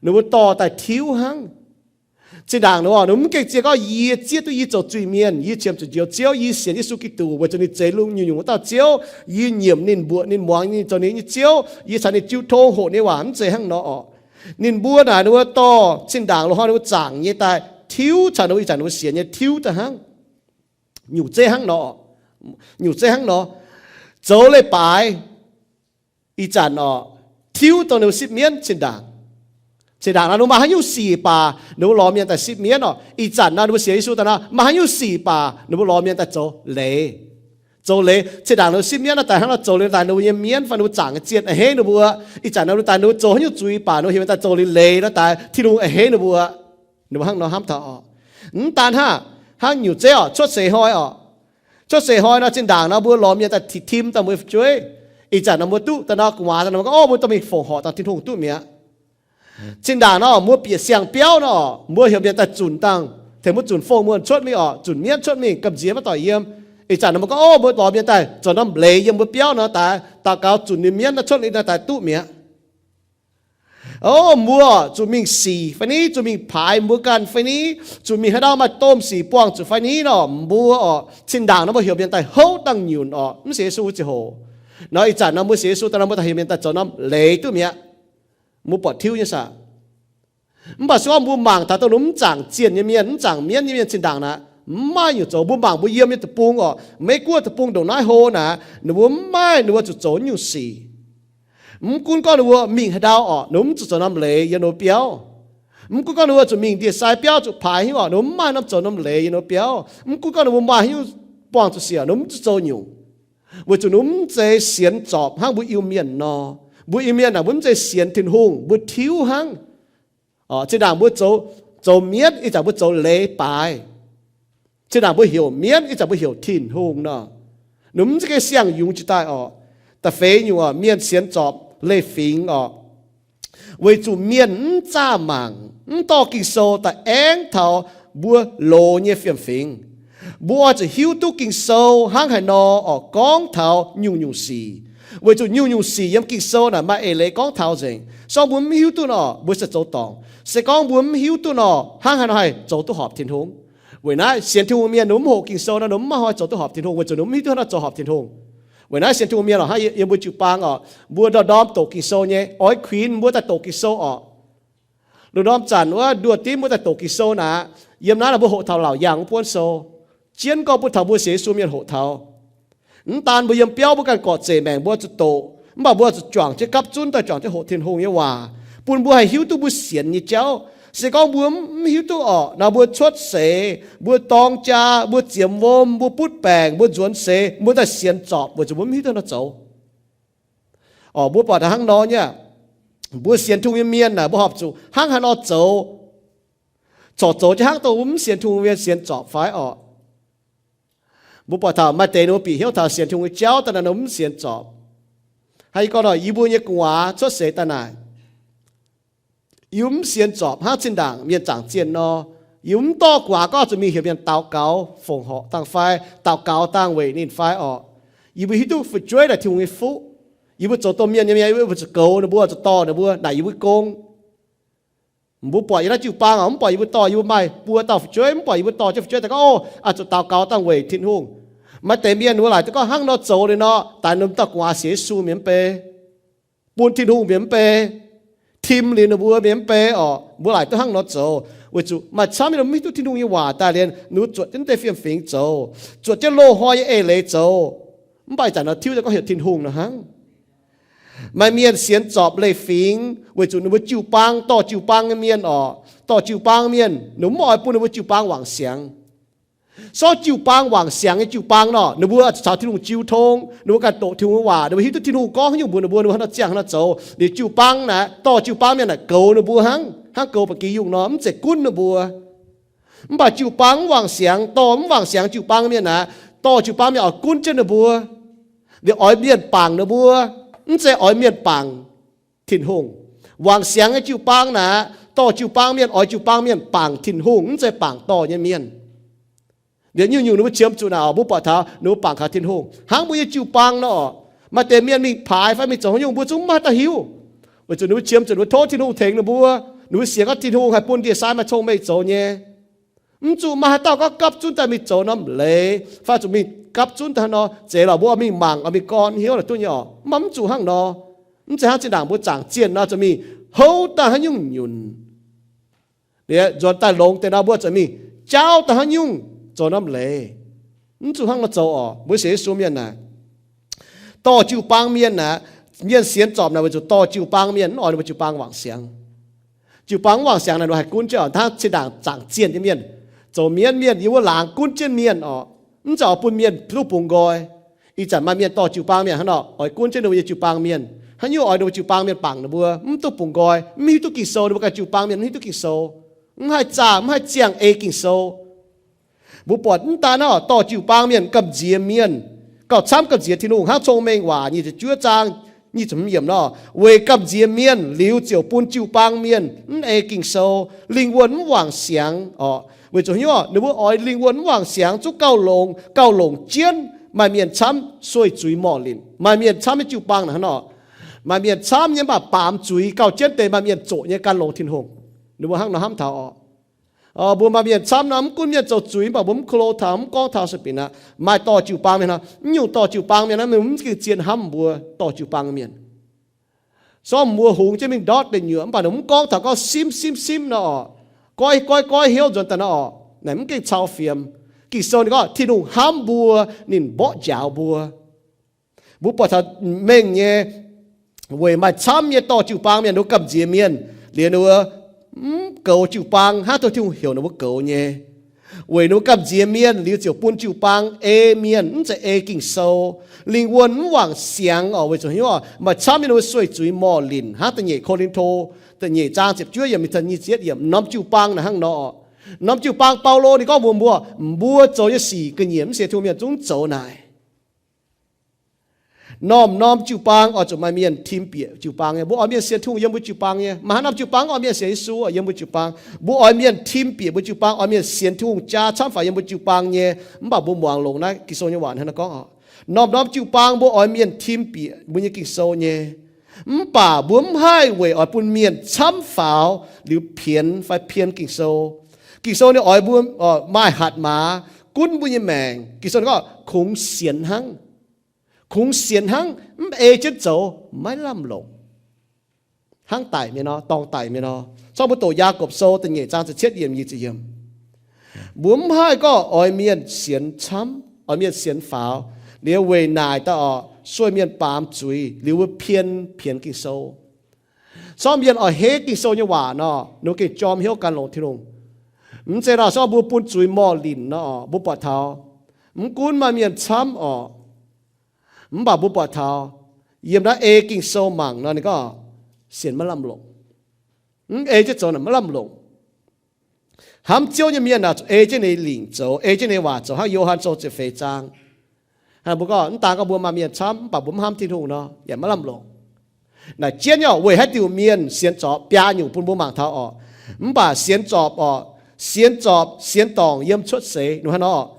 Ninh mbuo dorh daaih tiuv hnangv. Zinh ndaangc ninh mbuo, ninh mbuo mv gengh zieqv gorngv, Yie zieqv duqv yie zoux zuiz-mienh, yie qiemx zuqc njoux Ziouv, yie sienx Yesu Giduc weic zuqc ninh zeix lungh nyungc-nyungc wuov dauh Ziouv, yie nyiemc ninh, mbuoqc ninh, muangx ninh, zoux ninh nyei Ziouv, yie caux ninh jiu tong, hoqc ninh nyei waac, mv zeiz hnangv nor orqc. Ninh mbuo naaic, ninh mbuo dorh zinh ndaangc loz-hnoi ninh mbuo zaangc nyei daaih tiuv caux ninh mbuo ih zanc ninh mbuo sienx nyei tiuv daaih hnangv. Nyungc zeiv hnangv nor, nyungc zeiv hnangv nor, zoux leiz-baaix ih zanc orqc, tiuv dongh ninh mbuo sipv mienv zinh ndaangc. Zinh ndaangc nor ninh mbuo maaih haaix nyungc sic baac ninh mbuo lorz mienh daaih sipv mienv orqc. Ih zanc nor ninh mbuo sienx Yesu daaih nor, maaih haaix nyungc sic baac ninh mbuo lorz mienh daaih zoux leiz. Zoux leiz, zinh ndaangc ninh mbuo sipv mienv nor daaih hnangv nor, zoux leiz daaih ninh mbuo nyei mienv fai ninh mbuo zaangc nyei zienh a'hneiv ninh mbuo. Ih zanc nor daaih ninh mbuo zoux haaix nyungc zuiz baac ninh mbuo heuc mienh daaih zoux leiz leiz nor daaih, Tin-Hungh a'hneiv ninh mbuo. Ninh mbuo hnangv nor hnamv taux orqc. Mv daan hnangv, hnangv nyungc zeiv orqc, cuotv seix hnoi orqc. Cuotv seix hnoi nor zinh ndaangc nor mbuo lorz mienh daaih ti-, tim daaih mbuo fu'jueiv. Ih zanc nor mbuo duqv daaih nor, gu'nguaaz daaih nor mbuo gorngv, Orv, mbuo dorh mingh fongc horc dangh Tin-Hungh duqv mi'aqv. Zinh ndaangc nor mbuo bieqc siang-biauv nor, mbuo heuc mienh daaih zunc dangh, tengx mbuo zunc fong muonh cuotv mingh orqc, zunc mienv cuotv mingh gamh nziex maiv doic yiem. Ih zanc nor mbuo gorngv, Orv, mbuo lorz mienh daaih zoux norm leiz yiem mbuo biauv nor daaih, daux gaux zunc ninh mienv nor cuotv liuz nor daaih duqv mi'aqv. Orv, mbuo zuqc mingh sic fai ni, zuqc mingh paaix mbuo ganh fai ni, zuqc mingh haaix ndau maaih domh sic buangh zuqc fai ni nor, mbuo orqc, zinh ndaangc nor mbuo heuc mienh daaih houv dangh nyunc orqc, mv sienx Yesu ziangh hoc. Nor ih zanc nor mbuo sienx Yesu daaih nor mbuo daaih heuc mienh daaih zoux norm leiz duqv mi'aqv. Mbuo buatc tiuv nyei saah? Mv baac se gorngv mbuo mangc taux dongh ninh mbuo mv zaangc zienh nyei mienh, mv zaangc mienv nyei mienh zinh ndaangc naaic, mv maaih nyungc zoux. Mbuo mangc mbuo yiem nyei deic-bung orqc, Meiv-Guoqv deic-bung ndongc naaiv hlo naaic, ninh mbuo mv maaih, ninh mbuo zuqc zoux nyungc sic. Mv gunv gorngv ninh mbuo mingh haaix ndau orqc, ninh mbuo mv zuqc zoux norm leiz yiem ninh mbuo biauv. Mv gunv gorngv ninh mbuo zuqc mingh ndie-sai biauv zuqc paaix haaix nyungc orqc, ninh mbuo mv maaih norm zoux norm leiz yiem ninh mbuo biauv. Mv gunv gorngv ninh mbuo maaih haaix nyungc buangh zuqc sic, ninh mbuo mv zuqc zoux nyungc. Weic zuqc ninh mbuo mv zeiz sienx zorpc hnangv mbuo Iu-Mienh nor. Mbuo Iu-Mienh naaic mbuo mv zeiz sienx Tin-Hungh, mbuo tiuv hnangv. Zinh ndaangc mbuo zoux, zoux mienv, ih zanc mbuo zoux leiz-baaix. Zinh ndaangc mbuo heuc mienv, ih zanc mbuo heuc Tin-Hungh nor. Ninh mv zeiz gengh siang-yungz jiex daaih orqc. Da'feix nyungc orqc, mienh sienx zorpc leiz-fingx orqc. Weic zuqc mienh mv zaah mangc, mv dorh Ging-Sou daaih aengv taux mbuo loz nyei fiem-fingx. Mbuo oix zuqc hiuv duqv Ging-Sou hnangv haaix nor orqc gorngv taux nyungc-nyungc sic. Weic zuqc nyungc-nyungc sic yiem Ging-Sou naaic maaih eix leiz gorngv taux nzengc. Se gorngv mbuo mv hiuv duqv nor, mbuo se zoux dorngc. Se gorngv mbuo mv hiuv duqv nor, hnangv haaix nor haih zoux duqv horpc Tin-Hungh? Weic naaiv sienx Tin-Hungh mienh ninh mv hoqc Ging-Sou nor, ninh mv maaih hnoi zoux duqv horpc Tin-Hungh, weic zuqc ninh mv hiuv duqv hnangv nor zoux horpc Tin-Hungh. Weic naaiv sienx Tin-Hungh mienh orqc, hnangv yiem mbuo jiu-baang orqc, mbuo ndorm-ndorm doqc Ging-Sou nyei, oix kuinx mbuo daaih doqc Ging-Sou orqc. Lungh ndorm zanc wuov nduoh dimv mbuo daaih doqc Ging-Sou naaic, yiem naaiv mbuo hoqc taux laauc yaangh wuov buonv sou. Jienv gorngv bun taux mbuo sienx Yesu mienh hoqc taux. Mv daan mbuo yiem biauv mbuo ganh gorqv-zeic maengc mbuo zuqc doqc, mv baac mbuo zuqc juangc jienv gapv zunv daaih juangc jienv hoqc Tin-Hungh nyei waac, bun mbuo haih hiuv duqv mbuo sienx nyei jauv. Se gorngv mbuo mv hiuv duqv orqc, nor mbuo cuotv seix, mbuo dorng jaa, mbuo ziemx wuom, mbuo butv baengc, mbuo nzuonx seix, mbuo daaih sienx zorpc weic zuqc mbuo mv hiuv duqv nor zoux. Orqc, mbuo buatc hnangv nor nyei, mbuo sienx Tin-Hungh nyei mienh naaic, mbuo horpc zuqc hnangv haaix nor zoux, corc zoux jienv hnangv dongh mbuo mv sienx Tin-Hungh mienh sienx zorpc fai orqc? Mbuo buatc taux maaih deix ninh mbuo bieqc hnyouv taux sienx Tin-Hungh nyei jauv daaih naaic, ninh mbuo mv sienx zorpc. Hnangv yie gorngv nor, yie mbuo nyei gu'nguaaz cuotv seix daaih naaic, yie mv sienx zorpc hnangv zinh ndaangc mienh zaangc zienh nor. Yie mv dorh gu'nguaaz gorngv zuqc mingh heuc mienh daux gaux fongc horc dangh fai daux gaux dangh weic ninh fai orqc. Yie mbuo hiuv duqv fu'jueiv naaic Tin-Hungh nyei fuqv. Yie mbuo zoux domh mienh nyei mienh, yie mbuo zuqc goux ninh mbuo, zuqc dorh ninh mbuo naaic yie mbuo gong. Mbuo buatc yiem naaiv jiu-baang orqc, mv buatc yie mbuo dorh, yie mbuo maaih buo dauh fu'jueiv, mv buatc yie mbuo dorh jienv fu'jueiv daaih gorngv, Ov, aa, zuqc daux gaux dangh weic Tin-Hungh. Maaih deix mienh ninh mbuo laaic duqv gorngv hnangv nor zoux liuz nor, daix ninh dauh gu'nguaaz sienx Yesu mienh mv bei, bun Tin-Hungh mienh mv bei, tim liuz ninh mbuo mienh mv bei orqc. Mbuo laaic duqv hnangv nor zoux weic zuqc maaih camv nyei mv hiuv duqv Tin-Hungh nyei waac daaih liuz, ninh mbuo zuotc jienv deix fiem-fingx zoux, zuotc jienv loz-hnoi nyei eix leiz zoux. Mv baac ih zanc nor tiuv daaih gorngv heuc Tin-Hungh nor hnangv. Maaih mienh sienx zorpc leiz-fingx weic zuqc ninh mbuo jiu-baang, dorh jiu-baang nyei mienh orqc, dorh jiu-baang mienh, ninh mbuo mv oix bun ninh mbuo jiu-baang wangc siangx. Sortv jiu-baang wangc siangx nyei jiu-baang nor, ninh mbuo zuqc caux Tin-Hungh jiu tong, ninh mbuo ganh doqc Tin-Hungh nyei waac, ninh mbuo hiuv duqv Tin-Hungh gorngv haaix nyungc mbuox ninh mbuo, ninh mbuo hnangv nor ziangh hnangv nor zoux. Liuz jiu-baang naaic, dorh jiu-baang mienh naaic goux ninh mbuo hnangv, hnangv goux ba'gi yungh nor, mv zeiz gunv ninh mbuo. Mv baac jiu-baang mv wangc siangx, dorh mv wangc siangx jiu-baang mienh aqv, dorh jiu-baang mienh oix gunv jienv ninh mbuo, liuz oix mienh bangc ninh mbuo, mv zeiz oix mienh bangc Tin-Hungh. Wangc siangx nyei jiu-baang naaic, dorh jiu-baang mienh, oix jiu-baang mienh bangc Tin-Hungh, mv zeiz bangc dorh nyei mienh. Liuz nyungc-nyungc ninh mbuo qiemx zuqc naaic orqc, mbuo buatc taux ninh mbuo bangc kaux Tin-Hungh. Hnangv mbuo nyei jiu-baang nor orqc, maaih deix mienh mingh paaix fai mingh zoux haaix nyungc mbuo zungv mv maaih haaix dauh hiuv. Weic zuqc ninh mbuo qiemx zuqc ninh mbuo tov Tin-Hungh tengx ninh mbuo, ninh mbuo sienx gorngv Tin-Hungh haih bun ndie-sai maaih cong-mengh zoux nyei. Mv zuqc maaih haaix dauh gorngv gapv zunv daaih mingh zoux norm leiz, fai zuqc mingh gapv zunv daaih hnangv nor, zeiz lorqc mbuo oix mingh mangc, oix mingh gorn hnyouv lorqc duqv nyei orqc. Mv baac mv zuqc hnangv nor. Mv zeiz hnangv zinh ndaangc mbuo zaangc zienh nor zuqc mingh houv daaih haaix nyungc nyunc, liuz nzuonx daaih longx deix nor mbuo zuqc mingh jaauv daaih haaix nyungc zoux norm leiz. Mv zuqc hnangv nor zoux orqc. Mbuo sienx Yesu mienh naaic, dorh jiu-baang mienh naaic, mienh sienx zorpc naaic weic zuqc dorh jiu-baang mienh, mv oix ninh mbuo jiu-baang wangc siangx. Jiu-baang mv wangc siangx naaic, ninh mbuo haih gunv jienv orqc, hnangv zinh ndaangc zaangc zienh nyei mienh, zoux mienv mienh, yiem wuov laangz gunv jienv mienh orqc, mv zeiz oix bun mienh duqv bungx nqoi. Ih zanc maaih mienh dorh jiu-baang mienh hnangv nor, oix gunv jienv ninh mbuo nyei jiu-baang mienh. Haaix nyungc oix ninh mbuo jiu-baang mienh bangc ninh mbuo, mv duqv bungx nqoi, mv hiuv duqv Ging-Sou, ninh mbuo ganh jiu-baang mienh mv hiuv duqv Ging-Sou, mv haih zaah, mv haih ziangh ei Ging-Sou. Mbuo buatc mv daan naaiv dorh jiu-baang mienh, gamh nziex mienh, gauh camv gamh nziex Tin-Hungh, hnangv Cong-Mengh Waac nyic ziepc juov zaang nyic ziepc hmz yiemc nor, weic gamh nziex mienh liuz ziouc bun jiu-baang mienh mv ei Ging-Sou, lingh wuonh mv wangc siangx orqc. Weic zuqc haaix nyungc? Ninh mbuo oix lingh wuonh mv wangc siangx zungv gauh longx, gauh longc jienv maaih mienh camv sueih zuiz morh linc. Maaih mienh camv nyei jiu-baang naaic hnangv nor, maaih mienh camv nyei mv baac baamz zuiz gauh jienv deix maaih mienh zoqc nyei gan longx Tin-Hungh. Ninh mbuo hnangv nor hnamv taux orqc. Mbuo maaih mienh camv nor, mv gunv mienh zoux zuiz, mv baac mbuo mv ko lo taux, mv gorngv taux, sueih binc aqv. Maaih dorh jiu-baang mienh nor, mv nyungc dorh jiu-baang mienh naaiv, ninh mv gengh zien hnamv mbuo dorh jiu-baang mienh. Sortv mbuo hungx jienv mingh ndortv deic nyuoqc, mv baac ninh mv gorngv taux gorngv simv simv simv nor orqc, goiv goiv goiv hnyouv nzuonx daaih nor orqc, naaic mv gengh cau fiemx. Ging-Sou ninh gorngv Tin-Hungh hnamv mbuo, ninh mborqv njaaux mbuo. Mbuo buatc taux mengh nyei, weic maaih camv nyei dorh jiu-baang mienh, ninh mbuo gamh nziex mienh, liuz ninh mbuo mv goux jiu-baang hnangv Tin-Hungh heuc ninh mbuo goux nyei. Weic ninh mbuo gamh nziex mienh liuz ziouc bun jiu-baang ei mienh, mv zeiz ei Ging-Sou. Lingh wuonh mv wangc siangx orqc, weic zuqc haaix nyungc? Maaih camv nyei ninh mbuo sueih zuiz morh linc, hnangv da'nyeic Ko^lin^to da'nyeic zaang ziepc juov yiemc mingh taux nyic ziepc yietc yiemc, norm jiu-baang naaic hnangv nor orqc. Norm jiu-baang Baulo ninh gorngv mbuox mbuo, mbuo zoux nyei sic ga'nyiec mv sienx Tin-Hungh mienh zungv zoux naaic. Norm-norm jiu-baang oix zuqc maaih mienh tim bieqc jiu-baang nyei. Mbuo oix mienh sienx Tin-Hungh yiem mbuo jiu-baang nyei. Maaih haaix norm jiu-baang oix mienh sienx Yesu yiem mbuo jiu-baang? Mbuo oix mienh tim bieqc mbuo jiu-baang, oix mienh sienx Tin-Hungh jaa camv faaux yiem mbuo jiu-baang nyei. Mv baac mbuo muangx longx naaiv Ging-Sou nyei waac hnangv naaiv gorngv oc. Norm-norm jiu-baang mbuo oix mienh tim bieqc mbuo nyei Ging-Sou nyei. Mv baac mbuo mv haih weic oix bun mienh camv faaux liuz pienx fai pien Ging-Sou. Ging-Sou ninh oix mbuo maaih hatc maaz gunv mbuo nyei maengc. Ging-Sou ninh gorngv kungx sienx hnangv. Kungx sienx hnangv, mv ei jienv zoux maiv lamh longc. Hnangv daic mienh nor, dorngh daic mienh nor. Zorqv mbuo doqc Yaagorpc Sou da'nyeic zaang ziepc cietv yiemc, nyic ziepc yiemc. Mbuo mv haih gorngv oix mienh sienx camv, oix mienh sienx faaux, liuz weic naaic daaih oc, sueih mienh baamz zuiz, liuz mbuo pien pienx Ging-Sou. Zorqv mienh oix heiv Ging-Sou nyei waac nor, ninh gengh jorm hnyouv gan longx Tin-Hungh. Mv zeiz nor, zorqv mbuo bun zuiz morh linc nor, mbuo buatc taux, mv gunv maaih mienh camv oc, mv baac mbuo buatc taux, yiem naaiv ei Ging-Sou mangc nor, ninh gorngv sienx maiv lamh longc. Mv ei jienv zoux naaic maiv lamh longc. Hnamv Ziouv nyei mienh aah, zuqc ei jienv ninh lingc zoux, ei jienv ninh waac zoux, hnangv Yo^han Sou ziepc feix zaang. Mbuo gorngv mv daan gorngv mbuo maaih mienh camv, mv baac mbuo mv hnamv Tin-Hungh nor, yaac maiv lamh longc. Naaic jienv nyei orqc, weic haaix diuc mienh sienx zorpc biaa nyungc bun mbuo mangc taux orqc. Mv baac sienx zorpc orqc, sienx zorpc sienx dorngc yiem cuotv seix nor hnangv nor orqc.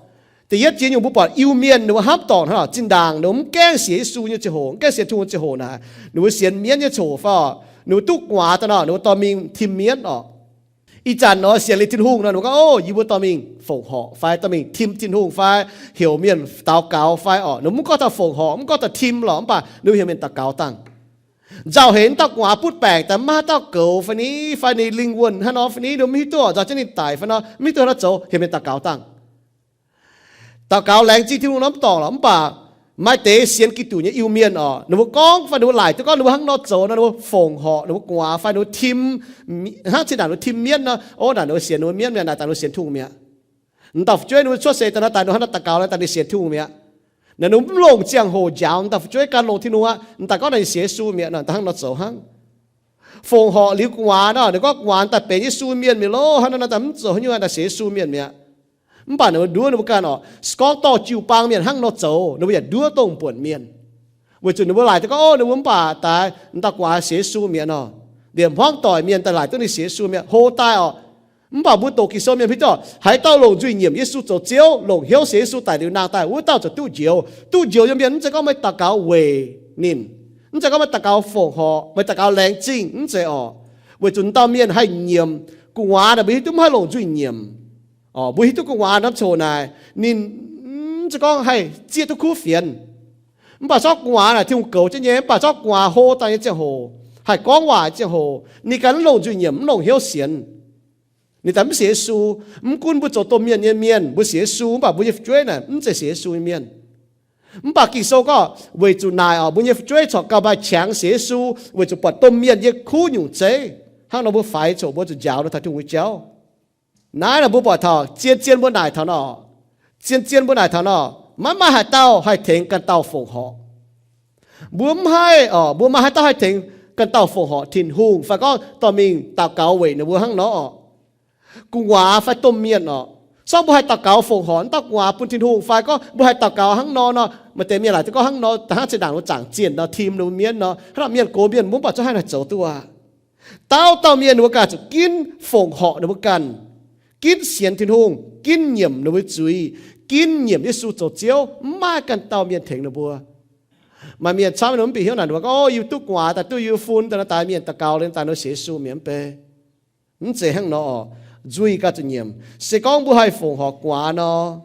Da'yietv jiex nyungc mbuo buatc Iu-Mienh ninh mbuo hnamv dorngc hnangv nor, zinh ndaangc ninh mbuo mv gaengh sienx Yesu nyei ziangh hoc, mv gaengh sienx Tin-Hungh nyei ziangh hoc naaic, ninh mbuo sienx mienv nyei ziangh hoc fai orqc, ninh mbuo duqv gu'nguaaz daaih nor, ninh mbuo dorh mingh tim mienv orqc. Ih zanc nor sienx liuz Tin-Hungh nor, ninh mbuo gorngv, O, yie mbuo dorh mingh fongc horc fai dorh mingh tim Tin-Hungh fai heuc mienh daux gaux fai orqc. Ninh mbuo mv gorngv taux fongc horc, mv gorngv taux tim lorqc, mv baac ninh mbuo heuc mienh daux gaux dangh. Nzauh heix dauh gu'nguaaz butv baengc daaih, mv maaih haaix dauh goux fai ni, fai ninh lingh wuonh hnangv nor fai ni, ninh mbuo mv hiuv duqv nzauh jienv ninh daic fai nor, mv hiuv duqv hnangv nor zoux, heuc mienh daux gaux dangh. Daux gaux laengz zingh Tin-Hungh nor mv dorngc lorqc, mv baac maaih deix sienx Giduc nyei Iu-Mienh orqc, ninh mbuo gorngv fai ninh mbuo laaic duqv gorngv ninh mbuo hnangv nor zoux nor, ninh mbuo fongc horc ninh mbuo gu'nguaaz fai ninh mbuo tim, hnangv zinh ndaangc ninh mbuo tim mienv nor, o, naaic ninh mbuo sienx ninh mbuo mienv mi'aqv, naaic daaih ninh mbuo sienx Tin-Hungh mi'aqv. M'dauh fu'jueiv ninh mbuo cuotv seix daaih nor, daaih ninh hnangv nor daux gaux, daaih ninh sienx Tin-Hungh mi'aqv. Naaic ninh mbuo mv longc ziangh hoc njaaux m'dauh fu'jueiv gan longx Tin-Hungh aqv, m'daaih gorngv naaic ninh sienx Yesu mi'aqv nor, daaih hnangv nor zoux hnangv. Fongc horc liuz gu'nguaaz nor, ninh gorngv gu'nguaaz daaih benx Yesu mienh mi'aqv loh, hnangv nor daaih mv zoux haaix nyungc, daaih sienx Yesu mienh mi'aqv. Mv baac ninh mbuo nduov ninh mbuo ganh orqc, se gorngv dorh jiu-baang mienh hnangv nor zoux, ninh mbuo yaac nduov dongh buonc mienh. Weic zuqc ninh mbuo laaic duqv gorngv, o, ninh mbuo mv baac daaih m'dauh gu'nguaaz sienx Yesu mi'aqv nor. Liemh hmuangv doic mienh daaih laaic duqv ninh sienx Yesu mi'aqv, hlo daaih orqc. Mv baac mbuo doqc Ging-Sou mienh hiuv duqv, haaix dauh longc nzuih nyiemc Yesu zoux Ziouv, longc hnyouv sienx Yesu daic liuz nangh daaih, wuov dauh ziouc duqv njoux. Duqv njoux nyei mienh mv zeiz gorngv meih daux gaux weic ninh. Mv zeiz gorngv meih daux gaux fongc horc, meih daux gaux laengz zingh, mv zeiz orqc. Weic zuqc dauh mienh haih nyiemc gu'nguaaz naaic, mbuo hiuv duqv mv haih longc nzuih nyiemc. Orqc, mbuo hiuv duqv gu'nguaaz norm coc naaic, ninh mv zeiz gorngv haih zieqv duqv kuv fienx. Mv baac zorqv gu'nguaaz naaic Tin-Hungh goux jienv nyei, mv baac zorqv gu'nguaaz hlo daaih nyei ziangh hoc, haih gorngv waac ziangh hoc, ninh ganh mv longc nzuih nyiemc, mv longc hnyouv sienx. Ninh daaih mv sienx Yesu. Mv gunv mbuo zoux domh mienh nyei mienh, mbuo sienx Yesu, mv baac mbuo nyei fu'jueiv naaic mv zeiz sienx Yesu nyei mienh. Mv baac Ging-Sou gorngv, weic zuqc naaic orqc, mbuo nyei fu'jueiv corc gauh maaih qangx sienx Yesu, weic zuqc buatc domh mienh nyei kuv nyungc zeiv. Hnangv nor mbuo faix coc mbuo zuqc njaaux nor taux Tin-Hungh nyei jauv. Naaiv nor mbuo buatc taux zien-zien mbuo naaic taux nor, zien-zien mbuo naaic taux nor, maiv maaih haaix dauh haih tengx ganh dauh fongc horc. Mbuo mv haih orqc, mbuo maaih haaix dauh haih tengx ganh dauh fongc horc Tin-Hungh fai gorngv dorh mingh daux gaux weic ninh mbuo hnangv nor orqc. Gu'nguaaz fai domh mienh orqc, se gorngv mbuo haih daux gaux fongc horc dauh gu'nguaaz bun Tin-Hungh fai gorngv mbuo haih daux gaux hnangv nor nor, maaih deix mienh laaic duqv gorngv hnangv nor, da'hnangv zinh ndaangc mbuo zaangc zienh nor, tim ninh mbuo mienv nor, hnangv nor mienh gox mienh mbuo mv baac zungv haih naaic zoux duqv aqv. Dauh dauh mienh ninh mbuo ganh zuqc ginv fongc horc ninh mbuo ganh, ginv sienx Tin-Hungh, ginv nyiemc ninh mbuo zuiz, ginv nyiemc Yesu zoux Ziouv, mv maaih ganh dauh mienh tengx ninh mbuo. Maaih mienh camv ninh mv bieqc hnyouv naaic, ninh mbuo gorngv, O, yie duqv gu'nguaaz daaih, duqv yie fun daaih nor, daaih mienh daux gaux liuz daaih nor sienx Yesu mi'aqv, mv baac mv zeiz hnangv nor orqc. Nzuih ganh zuqc nyiemc. Se gorngv mbuo haih fongc horc gu'nguaaz nor,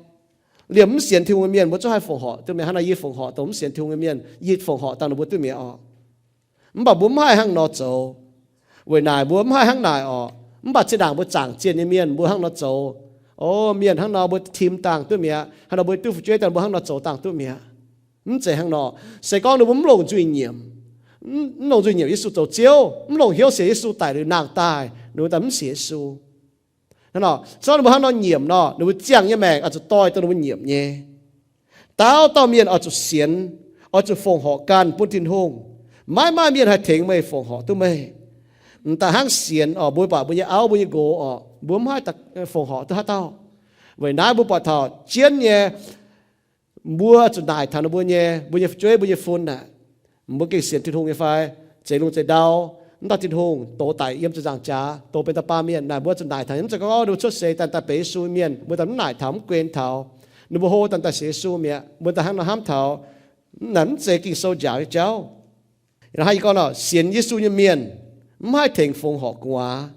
liemh mv sienx Tin-Hungh nyei mienh mbuo zungv haih fongc horc duqv mi'aqv. Hnangv nor yie fongc horc dongh mv sienx Tin-Hungh nyei mienh, yie fongc horc dangh ninh mbuo duqv mi'aqv orqc. Mv baac mbuo mv haih hnangv nor zoux. Weic naaic mbuo mv haih hnangv naaic orqc. Mv baac zinh ndaangc mbuo zaangc zienh nyei mienh mbuo hnangv nor zoux, O, mienh hnangv nor mbuo tim dangh duqv mi'aqv. Hnangv nor mbuo duqv fu'jueiv daaih mbuo hnangv nor zoux dangh duqv mi'aqv. Mv zeiz hnangv nor. Se gorngv ninh mbuo mv longc nzuih nyiemc, mv longc nzuih nyiemc Yesu zoux Ziouv, mv longc hnyouv sienx Yesu daic liuz nangh daaih, ninh mbuo daaih mv sienx Yesu. Hnangv nor, se gorngv ninh mbuo hnangv nor nyiemc nor, ninh mbuo ziangh nyei maengc oix zuqc doix dongh ninh mbuo nyiemc nyei. Dauh dauh mienh oix zuqc sienx, oix zuqc fongc horc ganh bun Tin-Hungh. Maiv maaih mienh haih tengx meih fongc horc duqv meih. M'daaih hnangv sienx orqc, mbuo buatc mbuo nyei auv mbuo nyei nqox orqc, mbuo mv haih fongc horc duqv haaix dauh. Weic naaiv mbuo buatc taux jienv nyei, mbuo zuqc naaic taux ninh mbuo nyei, mbuo nyei fu'jueiv, mbuo nyei fun aah, mbuo gengh sienx Tin-Hungh nyei fai? Zeix lungh zeix ndau, mv dauh Tin-Hungh dox daic yiem ziepc nzaangc jaax, dox benx dauh baamh mienh naaic, mbuo zuqc naaic taux, mv zeiz gorngv ninh mbuo cuotv seix daaih daaih benx Yesu mienh, mbuo daaih mv naaic taux, mv guen taux, ninh mbuo hlo daaih daaih sienx Yesu mi'aqv, mbuo daaih hnangv nor hnamv taux. Naaiv mv zeiz Ging-Sou njaaux nyei jauv. Hnangv yie gorngv nor, sienx Yesu nyei mienh mv haih tengx fongc horc gu'nguaaz.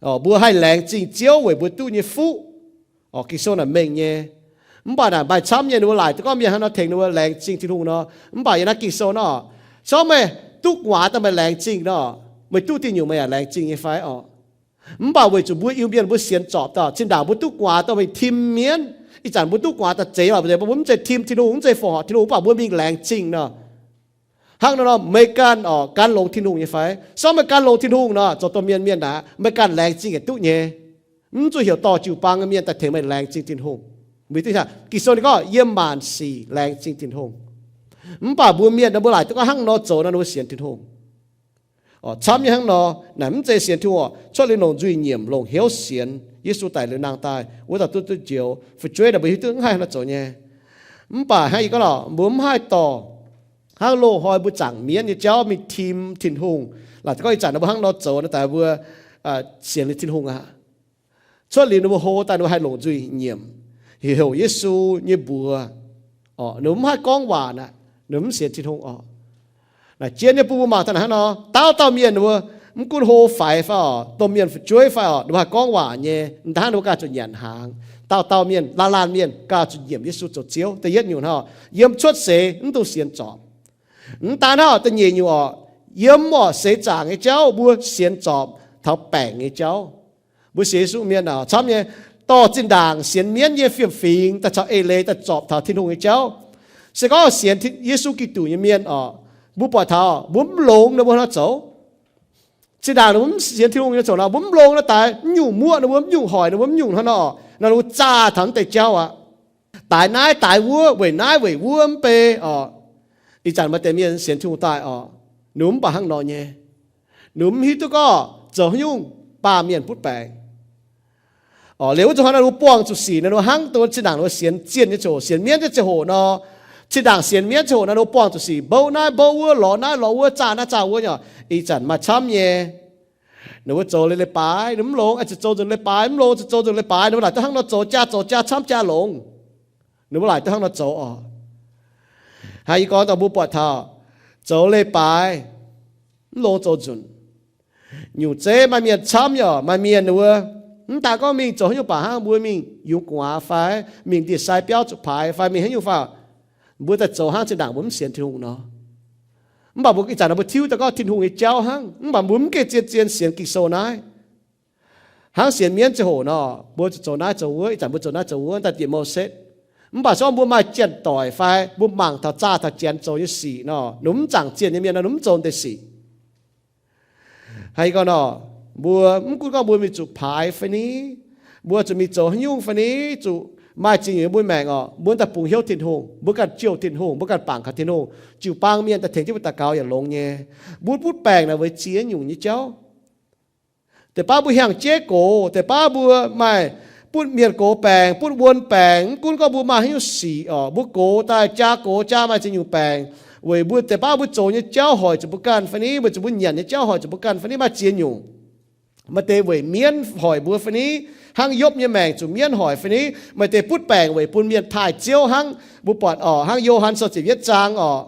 Mbuo haih laengz zingh Ziouv weic mbuo duqv nyei fuqv. Ging-Sou naaic mengh nyei. Mv baac naaic maaih camv nyei ninh mbuo laaic duqv gorngv mienh hnangv nor tengx ninh mbuo laengz zingh Tin-Hungh nor. Mv baac yie naaiv Ging-Sou nor, se gorngv meih duqv gu'nguaaz daaih meih laengz zingh nor, meih duqv diuh nyungc meih yaac laengz zingh nyei fai orqc? Mv baac weic zuqc mbuo Iu-Mienh mbuo sienx zorpc daaih, zinh ndaangc mbuo duqv gu'nguaaz daaih mingh tim mienv, ih zanc mbuo duqv gu'nguaaz daaih zeix lorqc, mbuo mv zeiz tim Tin-Hungh, mv zeiz fongc horc Tin-Hungh, mv baac mbuo mingh laengz zingh nor. Hnangv nor nor, meih ganh orqc, gan longx Tin-Hungh nyei fai? Se gorngv meih gan longx Tin-Hungh nor, zoux domh mienh mienh aqv, meih ganh laengz zingh yietc duqv nyei. Mv zuqc heuc dorh jiu-baang nyei mienh daaih tengx meih laengz zingh Tin-Hungh. Mbuo hiuv duqv Ging-Sou ninh gorngv yiem maanc sic laengz zingh Tin-Hungh. Mv baac mbuo mienh nor mbuo laaic duqv gorngv hnangv nor zoux nor, ninh mbuo sienx Tin-Hungh. Camv nyei hnangv nor, naaic mv zeiz sienx Tin-Hungh oc. Cuotv liuz longc nzuih nyiemc, longc hnyouv sienx Yesu daic liuz nangh daaih wuov dauh duqv duqv njoux, fu'jueiv naaic mbuo hiuv duqv mv haih haaix nor zoux nyei. Mv baac hnangv ih gorngv lorqc, mbuo mv haih dorh hnangv loz-hnoi mbuo zaangc mienv nyei jauv mingh tim Tin-Hungh. Laaic gorngv ih zanc mbuo hnangv nor zoux nor daaih mbuo sienx liuz Tin-Hungh aqv. Cuotv liuz ninh mbuo hlo daaih ninh mbuo haih longc nzuih nyiemc, heuc Yesu nyei mbuox. Ninh mbuo mv haih gorngv waac aqv, ninh mbuo mv sienx Tin-Hungh oc. Naaic jien nyei bun mbuo mangc daaih hnangv nor, dauh dauh mienh ninh mbuo mv gunv hlo faix fai oc, domh mienh fu'jueiv fai oc, ninh mbuo haih gorngv waac nyei, hnangv ninh mbuo ganh zuqc nyanc hnaangx. Dauh dauh mienh, laanh laanh mienh ganh zuqc nyiemc Yesu zoux Ziouv. Da'yietv nyungc hnangv, yiem cuotv seix mv dungx sienx zorpc. Mv daan hnangv, da'nyeic nyungc oc, yiem oc seix zaangc nyei jauv mbuo sienx zorpc taux baengc nyei jauv. Mbuo sienx Yesu mienh oc, camv nyei, dorh zinh ndaangc sienx mienv nyei fiem-fingx daaih caux eix leiz daaih zorpc taux Tin-Hungh nyei jauv. Se gorngv sienx Yesu Giduc nyei mienh oc, mbuo buatc taux mbuo mv longx ninh mbuo hnangv nor zoux. Zinh ndaangc ninh mbuo mv sienx Tin-Hungh nyei zoux nor, mbuo mv longx nor daaih, mv nyungc muoqv ninh mbuo, mv nyungc hoic ninh mbuo, mv nyungc hnangv nor, ninh mbuo zaah taux mv deix jauv aqv. Daix naaiv daix wuov, weic naaiv weic wuov mv bei oc. Ih zanc maaih deix mienh sienx Tin-Hungh daaih oc, ninh mv baac hnangv nor nyei. Ninh mv hiuv duqv gorngv zoux haaix nyungc baamh mienh butv baengc. Liuz wuov zuqc hnangv nor ninh mbuo buangh zuqc sic nor, ninh mbuo hnangv dongh zinh ndaangc ninh mbuo sienx zienh nyei ziangh hoc, sienx mienv nyei ziangh hoc nor, zinh ndaangc sienx mienv ziangh hoc nor, ninh mbuo buangh zuqc sic, mbouv naaiv mbouv wuov, lorz naaiv lorz wuov, zaah naaiv zaah wuov nyei. Ih zanc maaih camv nyei, ninh mbuo zoux leiz-leiz-baaix, ninh mv longx, zuqc zoux nzunc leiz-baaix, mv longx, zuqc zoux nzunc leiz-baaix, ninh mbuo laaic duqv hnangv nor zoux, jaa zoux jaa, camv jaa longx. Ninh mbuo laaic duqv hnangv nor zoux oc. Hnangv yie gorngv daaih mbuo buatc taux zoux leiz-baaix mv longx zoux nzunc. Nyungc zeiv maaih mienh camv nyei oc, maaih mienh ninh mbuo mv daan gorngv mingh zoux haaix nyungc baac hnangv mbuo mingh yungz gu'nguaaz fai mingh ndie-sai biauv zuqc paaix fai mingh haaix nyungc fai, mbuo daaih zoux hnangv zinh ndaangc mbuo mv sienx Tin-Hungh nor. Mv baac mbuo ih zanc nor mbuo tiuv daaih gorngv Tin-Hungh nyei jauv hnangv, mv baac mbuo mv gengh zien-zien sienx Ging-Sou naaiv. Hnangv sienx mienv ziangh hoc nor, mbuo zuqc zoux naaiv zoux wuov, ih zanc mbuo zoux naaiv zoux wuov daaih diex Moses. Mv baac se gorngv mbuo maaih janx-doic fai mbuo mangc taux zaah taux janx zoux nyei sic nor, ninh mv zaangc zienh nyei mienh nor, ninh mv zoux deix sic. Hnangv yie gorngv nor, mbuo mv gunv gorngv mbuo mingh zuqc paaix fai ni, mbuo zuqc mingh zoux haaix nyungc fai ni, zuqc maaih ziex nyungc yiem mbuo maengc oc, mbuo daaih bungx hnyouv Tin-Hungh, mbuo ganh jouh Tin-Hungh, mbuo ganh bangc kaux Tin-Hungh, jiu-baang mienh daaih tengx jienv mbuo daux gaux yaac longx nyei. Mbuo butv baengc naaic weic ziex nyungc nyei jauv. Deix baav mbuo hiaangx jeiv gox, deix baav mbuo maaih butv mienh gox baengc, butv wuon baengc, mv gunv gorngv mbuo maaih haaix nyungc sic oc, mbuo gox daaih, jaa gox jaa maaih ziex nyungc baengc. Weic mbuo deix baav mbuo zoux nyei jauv hoic zuqc mbuo ganh fai ni, weic zuqc mbuo nyanc nyei jauv hoic zuqc mbuo ganh fai ni, maaih ziex nyungc. Maaih deix weic mienv hoic mbuo fai ni, hnangv Yopv nyei maengc zuqc mienv hoic fai ni, maaih deix butv baengc weic bun mienh taaih Ziouv hnangv mbuo buatc oc, hnangv Yo^han Sou ziepc yietv zaang oc.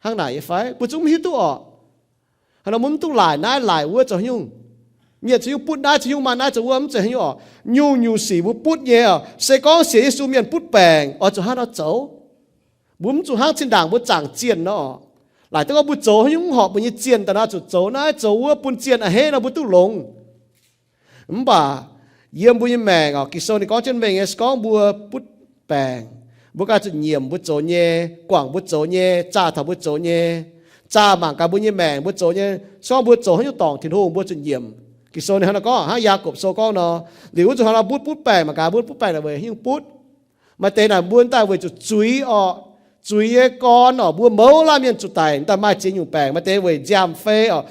Hnangv naaic nyei fai? Mbuo zungv mv hiuv duqv oc. Hnangv nor mbuo mv dungx laaic naaiv laaic wuov zoux haaix nyungc. Mienh zoux haaix nyungc butv naaiv, zoux haaix nyungc maaih naaiv zoux wuov, mv zeiz haaix nyungc oc. Nyungc-nyungc sic mbuo butv nyei oc, se gorngv sienx Yesu mienh butv baengc oix zuqc hnangv nor zoux. Mbuo mv zuqc hnangv zinh ndaangc mbuo zaangc zienh nor. Laaic duqv gorngv mbuo zoux haaix nyungc mv horpc mbuo nyei zienh daaih nor, zuqc zoux naaiv zoux wuov bun zienh a'hneiv nor mbuo duqv longx. Mv baac yiem mbuo nyei maengc oc, Ging-Sou ninh gorngv jienv mengh nyei, se gorngv mbuo butv baengc, mbuo ganh zuqc nyiemc mbuo zoux nyei, guangc mbuo zoux nyei, zaah taux mbuo zoux nyei, zaah mangc gaax mbuo nyei maengc mbuo zoux nyei, se gorngv mbuo zoux haaix nyungc dorngc Tin-Hungh mbuo zuqc nyiemc. Ging-Sou ninh hnangv nor gorngv, hnangv Yaagorpc Sou gorngv nor, liuz wuov zuqc hnangv nor mbuo butv baengc mangc gaax, mbuo butv baengc naaic weic haaix nyungc butv. Maaih deix naaic mbuo daaih weic zuqc zuiz oc, zuiz nyei gorn oc, mbuo mouz laanh mienh zuqc daic daaih maaih ziex nyungc baengc. Maaih deix weic nziaamv-fei oc,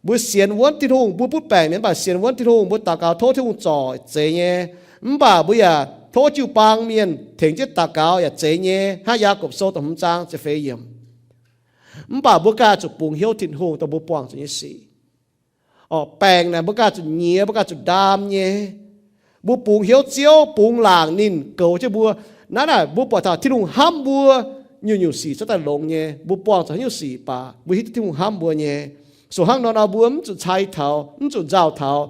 mbuo sienx wuonv Tin-Hungh, mbuo butv baengc mienh mv baac sienx wuonv Tin-Hungh, mbuo daux gaux tov Tin-Hungh zorc zeiz nyei. Mv baac mbuo yaac tov jiu-baang mienh tengx jienv daux gaux yaac zeiz nyei, hnangv Yaagorpc Sou da'hmz zaang ziepc feix yiemc. Mv baac mbuo ganh zuqc bungx hnyouv Tin-Hungh dongh mbuo buangh zuqc nyei sic. Orqc, baengc naaic mbuo ganh zuqc nyiex, mbuo ganh zuqc ndaam nyei. Mbuo bungx hnyouv Ziouv, bungx laangc ninh goux jienv mbuo. Naaiv naaic mbuo buatc taux Tin-Hungh hnamv mbuo nyungc-nyungc sic cuotv daaih longx nyei. Mbuo buangh zuqc haaix nyungc sic baac mbuo hiuv duqv Tin-Hungh hnamv mbuo nyei. So hnangv nor nor mbuo mv zuqc cai taux, mv zuqc nzauh taux.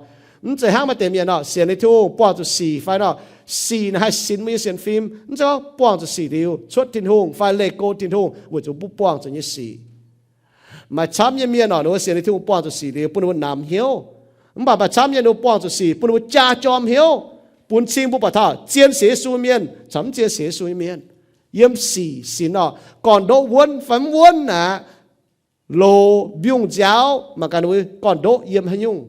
Mv zeiz hnangv maaih deix mienh oc, sienx liuz Tin-Hungh buangh zuqc sic fai nor, sic naaic haih sinx mbuo nyei sienx fim. Mv zeiz gorngv buangh zuqc sic liuz cuotv Tin-Hungh fai leih go Tin-Hungh weic zuqc mbuo buangh zuqc nyei sic. Maaih camv nyei mienh oc, ninh mbuo sienx liuz Tin-Hungh buangh zuqc sic liuz bun ninh mbuo namx hnyouv. Mv baac maaih camv nyei ninh mbuo buangh zuqc sic bun ninh mbuo jaa jorm hnyouv, bun cing mbuo buatc taux zien sienx Yesu nyei mienh caux mv zien sienx Yesu nyei mienh. Yiem sic sinx oc, gorn-ndoqv wuonv fai mv wuonv aqv, loz mbiungc nziaaux mangc gaax ninh mbuo gorn-ndoqv yiem haaix nyungc.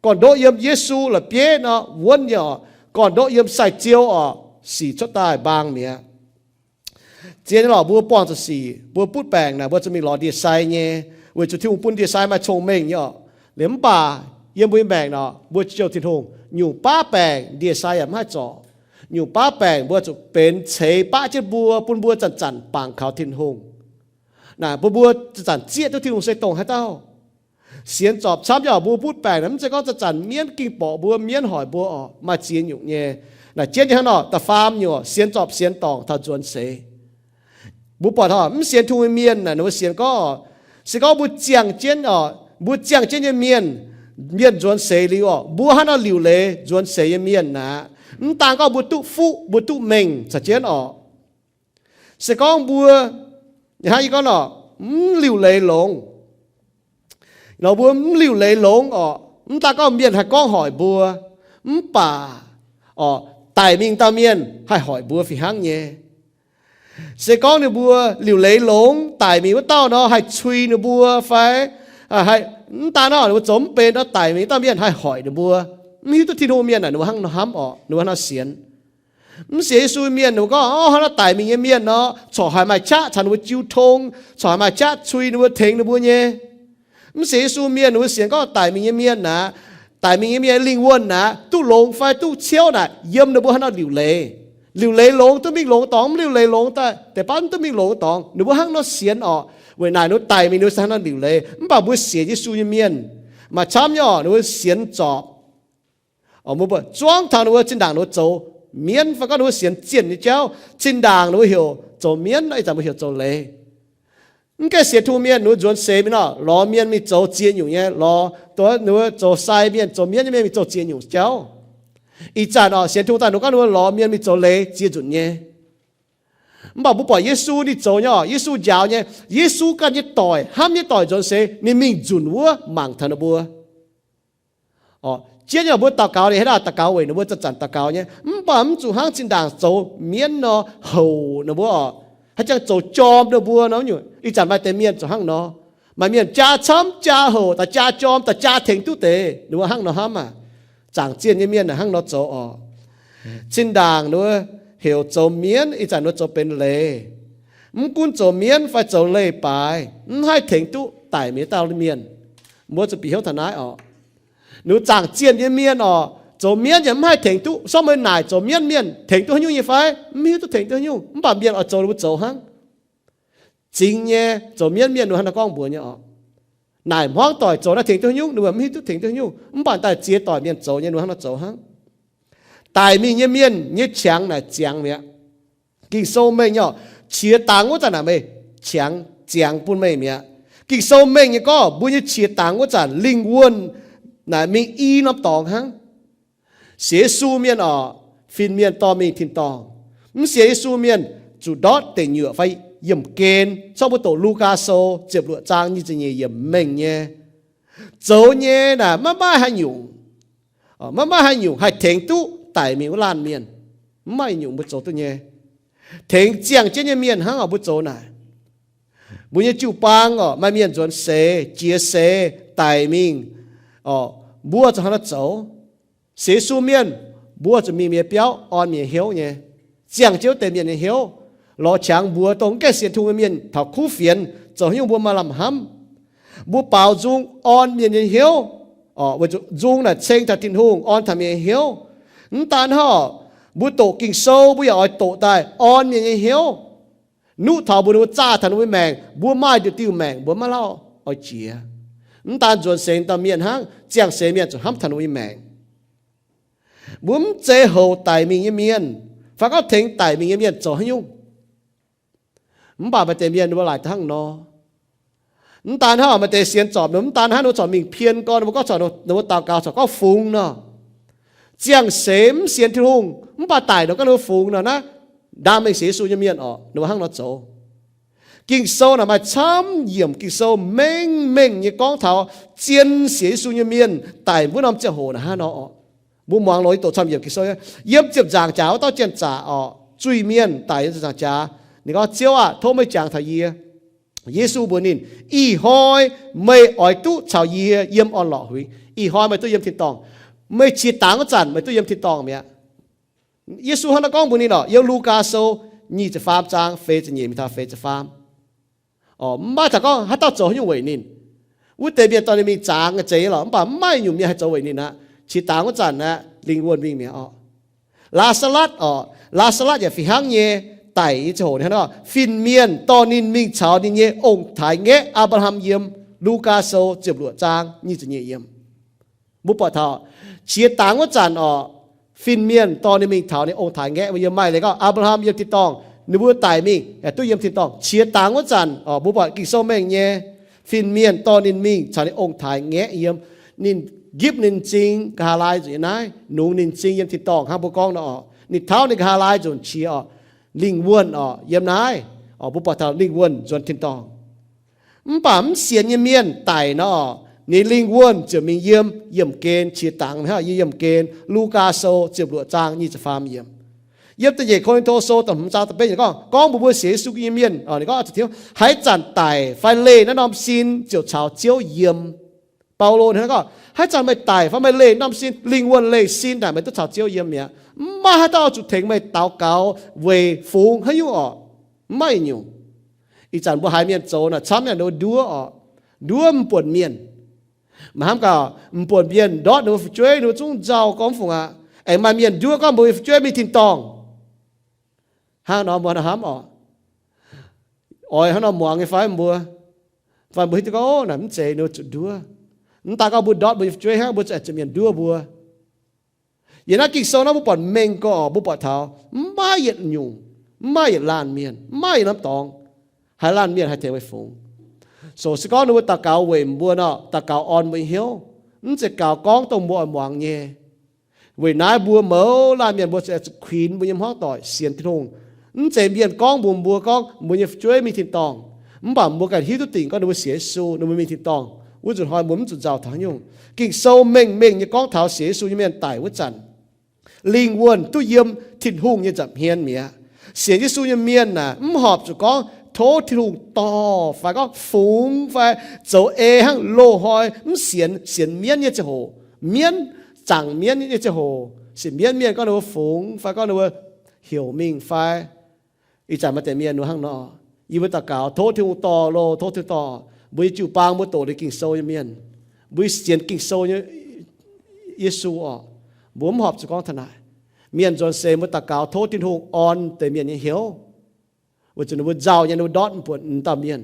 Gorn-ndoqv yiem Yesu la'bieiv nor wuonv nyei oc. Gorn-ndoqv yiem sai-ziou oc, sic cuotv daaih mbaang mi'aqv. Zien nyei lorqc, mbuo buangh zuqc sic, mbuo butv baengc naaic mbuo zuqc mingh lorz ndie-sai nyei. Weic zuqc Tin-Hungh bun ndie-sai maaih cong-mengh nyei oc. Liuz mv baac yiem mbuo nyei maengc nor, mbuo jouh Tin-Hungh, nyungc baav baengc ndie-sai yaac mv haih zorc. Nyungc baav baengc mbuo zuqc benx ceix baqv jienv mbuo, bun mbuo zanc-zanc bangc kaux Tin-Hungh. Naaic bun mbuo zanc-zanc zieqv duqv Tin-Hungh se dongh haaix dauh. Sienx zorpc camv nyei oc, mbuo butv baengc naaic mv zeiz gorngv zanc-zanc mienv ging borqc mbuo, mienv hoic mbuo oc, maaih ziex nyungc nyei. Naaic jienv nyei hnangv nor, da'faam nyungc, sienx zorpc sienx dorngc taux nzuonx seix. Mbuo buatc oc, mv sienx Tin-Hungh nyei mienh naaic, ninh mbuo sienx gorngv oc, se gorngv mbuo ziangh jienv oc, mbuo ziangh jienv nyei mienh, mienh nzuonx seix liuz oc, mbuo hnangv nor liuc leiz nzuonx seix nyei mienh aqv. Mv daan gorngv mbuo duqv fuqv, mbuo duqv mengh caux jienv oc. Se gorngv mbuo, hnangv yie gorngv oc, mv liuc leiz longx, nor mbuo mv liuc leiz longx oc, mv daan gorngv mienh haih gorngv hoic mbuo, mv baac oc, daic mingh dauh mienh haih hoic mbuo fih hnangv nyei. Se gorngv ninh mbuo liuc leiz longx, daic mingh wuov dauh nor haih cui ninh mbuo fai, mv daan nor ninh mbuo zoux mv benx nor daic mingh dauh mienh haih hoic ninh mbuo. Mv hiuv duqv Tin-Hungh mienh naaic ninh mbuo hnangv nor hnamv oc, ninh mbuo hnangv nor sienx. Mv sienx Yesu mienh ninh mbuo gorngv, o, hnangv nor daic mingh nyei mienh nor corc haiz maaih qaqv caux ninh mbuo jiu tong, corc haiz maaih qaqv cui ninh mbuo, tengx ninh mbuo nyei. Mv sienx Yesu mienh ninh mbuo sienx gorngv daic mingh nyei mienh naaic, daic mingh nyei mienh lingh wuonh naaic duqv longx fai duqv ciouv naaic yiem ninh mbuo hnangv nor liuc leiz. Liuc leiz longx duqv mingh longx dorngx, mv liuc leiz longx daaih deix baav mv duqv mingh longx dorngx, ninh mbuo hnangv nor sienx oc. Weic naaic ninh mbuo daic mingh ninh mbuo se hnangv nor liuc leiz. Mv baac mbuo sienx Yesu nyei mienh maaih camv nyei oc, ninh mbuo sienx zorpc. Mbuo zuangv taux ninh mbuo zinh ndaangc ninh mbuo zoux mienv fai gorngv ninh mbuo sienx zienh nyei jauv, zinh ndaangc ninh mbuo heuc zoux mienv nor, ih zanc mbuo heuc zoux leiz. Mv gaengh sienx Tin-Hungh mienh ninh mbuo nzuonx seix mingh nor, lorz mienh mingh zoux ziex nyungc nyei, lorz dongh ninh mbuo zoux sai mienh, zoux mienv nyei mienh mingh zoux ziex nyungc jauv. Ih zanc oc, sienx Tin-Hungh daaih ninh gorngv ninh mbuo lorz mienh mingh zoux leiz ziex nzunc nyei. Mv baac mbuo buatc Yesu ninh zoux nyei oc, Yesu njaaux nyei, Yesu ganh nyei doic, hnamv nyei doic nzuonx seix, ninh mingh nzunc wuov mangc taux ninh mbuo. Jienv nyei mbuo daux gaux, ninh haaix dauh daux gaux weic ninh mbuo zanc-zanc daux gaux nyei. Mv baac mv zuqc hnangv zinh ndaangc zoux mienv nor houc ninh mbuo oc, haaix jangx zoux jorm ninh mbuo nor nyungc. Ih zanc maaih deix mienh zoux hnangv nor. Maaih mienh jaa camv, jaa houc, daaih jaa jorm, daaih jaa tengx duqv deix, ninh mbuo hnangv nor hnamv aac. Zaangc zienh nyei mienh hnangv nor zoux oc. Zinh ndaangc ninh mbuo heuc zoux mienv, ih zanc ninh mbuo zoux benx leiz. Mv gunv zoux mienv fai zoux leiz-baaix, mv haih tengx duqv daic mingh dauh mienh. Mbuo zuqc bieqc hnyouv taux naaiv oc. Ninh mbuo zaangc zienh nyei mienh oc, zoux mienv yaac mv haih tengx duqv. Sortv meih naaic zoux mienv mienh tengx duqv haaix nyungc nyei fai? Mv hiuv duqv tengx duqv haaix nyungc, mv baac mienh oix zoux ninh mbuo zoux hnangv. Zingx nyei zoux mienv mienh ninh mbuo hnangv nor gorngv mbuox nyei oc. Naaic hmuangv doic zoux naaiv tengx duqv haaix nyungc, ninh mbuo mv hiuv duqv tengx duqv haaix nyungc, mv baac daaih ziex doic mienh zoux nyei ninh mbuo hnangv nor zoux hnangv. Daic mingh nyei mienh nyei qangx naaic ziangx mi'aqv. Ging-Sou mengh nyei oc, qiex dangx wuov zanc naaic meih qangx ziangx bun meih mi'aqv. Ging-Sou mengh nyei gorngv mbuo nyei qiex dangx wuov zanc lingh wuonh naaic mingh i norm dorngx hnangv. Sienx Yesu mienh oc, fin-mienh dorh mingh tin-dorngh. Mv sienx Yesu mienh zuqc ndortv deic nyuoqc fai yiemh gen. Corc mbuo doqc Lugaa Sou ziepc luoqc zaang nyic ziepc nyeic yiemc mengh nyei. Zoux nyei naaic maiv maaih haaix nyungc, maiv maaih haaix nyungc haih tengx duqv daic mingh wuov laanh mienh. Mv maaih nyungc mbuo zoux duqv nyei. Tengx ziangh jienv nyei mienh hnangv oc mbuo zoux naaic. Mbuo nyei jiu-baang oc, maaih mienh nzuonx seix, jiex seix, daic mingh oc, mbuo zuqc hnangv naaiv zoux. Sienx Yesu mienh, mbuo zuqc mingh mienh biauv orn mienh nyei hnyouv nyei, ziangh jienv wuov deix mienh nyei hnyouv, lorz qangx mbuox dongh mv gaengh sienx Tin-Hungh nyei mienh taux kuv fienx zoux haaix nyungc mbuo maaih lamh hnamv. Mbuo baaux nzung orn mienh nyei hnyouv, weic zuqc nzung naaic ceng taux Tin-Hungh, orn taux mienh nyei hnyouv. Mv daan hnangv, mbuo doqc Ging-Sou mbuo yaac oix doqc daaih orn mienh nyei hnyouv. Nuqv taux mbuo, ninh mbuo zaah taux ninh mbuo maengc, mbuo maaih nduqc diuh maengc mbuo maiv lauh oix jiex. Mv daan nzuonx seix dauh mienh hnangv, ziangh seix mienh zuqc hnamv taux ninh mbuo nyei maengc. Mbuo mv zeiz houc daic mingh nyei mienh, fai gorngv tengx daic mingh nyei mienh zoux haaix nyungc. Mv baac maaih deix mienh ninh mbuo laaic daaih hnangv nor. Mv daan hnangv, maaih deix sienx zorpc ninh mv daan hnangv, ninh mbuo corc mingh pien gorn, ninh mbuo gorngv corc, ninh mbuo daux gaux corc gorngv fungx nor. Ziangh seix mv sienx Tin-Hungh mv baac daic nor gorngv ninh mbuo fungx nor naaiv, ndaam mengh sienx Yesu nyei mienh oc, ninh mbuo hnangv nor zoux. Ging-Sou naaic maaih camv yiemc Ging-Sou mengh mengh nyei gorngv taux zien sienx Yesu nyei mienh daic wuov norm ziangh hoc naaic hnangv nor oc. Mbuo muangx loz-ih doqc camv yiemc Ging-Sou, yiem ziepc nzaangc jaax wuov dauh janx-zaqc oc, zuiz-mienh daic yiem ziepc nzaangc jaax. Ninh gorngv, Ziouv aah! Tov meih jangx taux yie. Yesu mbuox ninh, Ih hnoi meih oix duqv caux yie yiem orn-lorqc huingx. Ih hnoi meih duqv yiem tin-dorngh. Meih qiex dangx wuov zanc meih duqv yiem tin-dorngh mi'aqv. Yesu hnangv naaiv gorngv mbuox ninh oc, yiem Lugaa Sou nyic ziepc faam zaang feix ziepc nyeic mingh taux feix ziepc faam. Mv maaih taux gorngv haaix dauh zoux haaix nyungc weic ninh. Wuov deix mienh dorh ninh mingh zaangz nyei zeiz lorqc, mv baac mv maaih nyungc mienh haih zoux weic ninh aqv. Qiex dangx wuov zanc aqv, lingh wuonh mingh mi'aqv orqc. Laa^saa^latv orqc, Laa^saa^latv yaac fih hnangv nyei, daic nyei ziangh hoc, ninh hnangv nor, fin-mienh dorh ninh mingh caux ninh nyei ong-taaix ngaeqv, Apc^laa^ham, yiem Lugaa Sou ziepc luoqc zaang nyic ziepc nyeic yiemc. Mbuo buatc taux qiex dangx wuov zanc orqc, fin-mienh dorh ninh mingh taux ninh ong-taaix ngaeqv, yiem maaih leiz gorngv Apc^laa^ham yiem tin-dorngh, ninh mbuo daic mingh yaac duqv yiem tin-dorngh. Qiex dangx wuov zanc orqc, mbuo buatc Ging-Sou mengh nyei, fin-mienh dorh ninh mingh caux ninh ong-taaix ngaeqv yiem. Ninh nqipv ninh m'zing nqa'haav laai nzunc nyei naaiv, nungx ninh m'zing yiem tin-dorngh hnangv mbuo gorngv nor orqc. Ninh tauv ninh nqa'haav laai nzunc qiex orqc, lingh wuonh orqc, yiem naaiv orqc, mbuo buatc taux lingh wuonh nzuonx tin-dorngh. Mv baac mv sienx nyei mienh daic nor, ninh lingh wuonh ziouc mingh yiem yiemh gen, qiex dangx hnangv yiem yiemh gen, Lugaa Sou ziepc luoqc zaang nyic ziepc faam yiemc. Yiem da'nyeic Ko^lin^to Sou da'hmz zaang da'betv yiemc gorngv, gorngv mbuox mbuo sienx Yesu nyei mienh, ninh gorngv, haaix zanc daic fai leih naaiv norm sin ziouc caux Ziouv yiem. Baulo hnangv gorngv, haaix zanc meih daic fai meih leih norm sin, lingh wuonh leih sin naaic, meih duqv caux Ziouv yiem mi'aqv. Mv maaih haaix dauh zuqc tengx meih daux gaux weic fungx haaix nyungc orqc. Mv maaih nyungc. Ih zanc mbuo haiz mienh zoux naaic camv nyei, nduov orqc, nduov m'buonc mienh. Maiv hnamv gaax, m'buonc mienh ndortv ninh mbuo fu'jueiv, ninh mbuo zungv nzauh gorngv fungx aqv. Aengx maaih mienh nduov gorngv mbuo nyei fu'jueiv mingh tin-dorngh. Hnangv nor mbuo hnamv orqc, oix hnangv nor muangx nyei fai mbuo? Fai mbuo hiuv duqv gorngv, naaic mv zeiz, ninh mbuo zuqc nduov. Mv daaih gorngv mbuo ndortv mbuo nyei fu'jueiv hnangv, mbuo zuqc mienh nduov mbuo. Yiem naaiv Ging-Sou naaiv mbuo buatc mengh gorx, mbuo buatc taux mv maaih yietc nyungc, mv maaih yietc laanh mienh, mv maaih yietc norm dorngx haih laanh mienh haih tengx meih fungx. So se gorngv ninh mbuo daux gaux weic mbuo nor, daux gaux orn mbuo nyei hnyouv, mv zeiz gaux gorngv dongh mbuo oix muangx nyei. Weic naaiv mbuo mouz laanh mienh mbuo zuqc kuinx mbuo nyei hmuangv doic sienx Tin-Hungh. Mv zeiz mienh gorngv mbuox mbuo gorngv mbuo nyei fu'jueiv mingh tin-dorngh, mv baac mbuo ganh hiuv duqv dingc gorngv ninh mbuo sienx Yesu, ninh mbuo mingh tin-dorngh. Wuov nzunc hnoi mbuo mv zuqc nzauh taux haaix nyungc. Ging-Sou mengh mengh nyei gorngv taux sienx Yesu nyei mienh daic wuov zanc, lingh wuonh duqv yiem Tin-Hungh nyei nza'hmien mi'aqv. Sienx Yesu nyei mienh naaic mv horpc zuqc gorngv tov Tin-Hungh dorh fai gorngv fungx fai zoux ei hnangv loz-hnoi mv sienx, sienx mienv nyei ziangh hoc, mienv, zaangc mienv nyei ziangh hoc, sienx mienv mienh gorngv ninh mbuo fungx fai gorngv ninh mbuo heuc mingh fai. Ih zanc maaih deix mienh hnangv nor, yie mbuo daux gaux tov Tin-Hungh dorh loh, tov Tin-Hungh dorh. Mbuo nyei jiu-baang mbuo doqc liuz Ging-Sou nyei mienh, mbuo sienx Ging-Sou nyei Yesu orqc, mbuo mv horpc zuqc gorngv taux naaic. Mienh nzuonx seix mbuo daux gaux tov Tin-Hungh orn deix mienh nyei hnyouv. Weic zuqc ninh mbuo nzauh nyei, ninh mbuo ndortv mv buatc m'dauh mienh.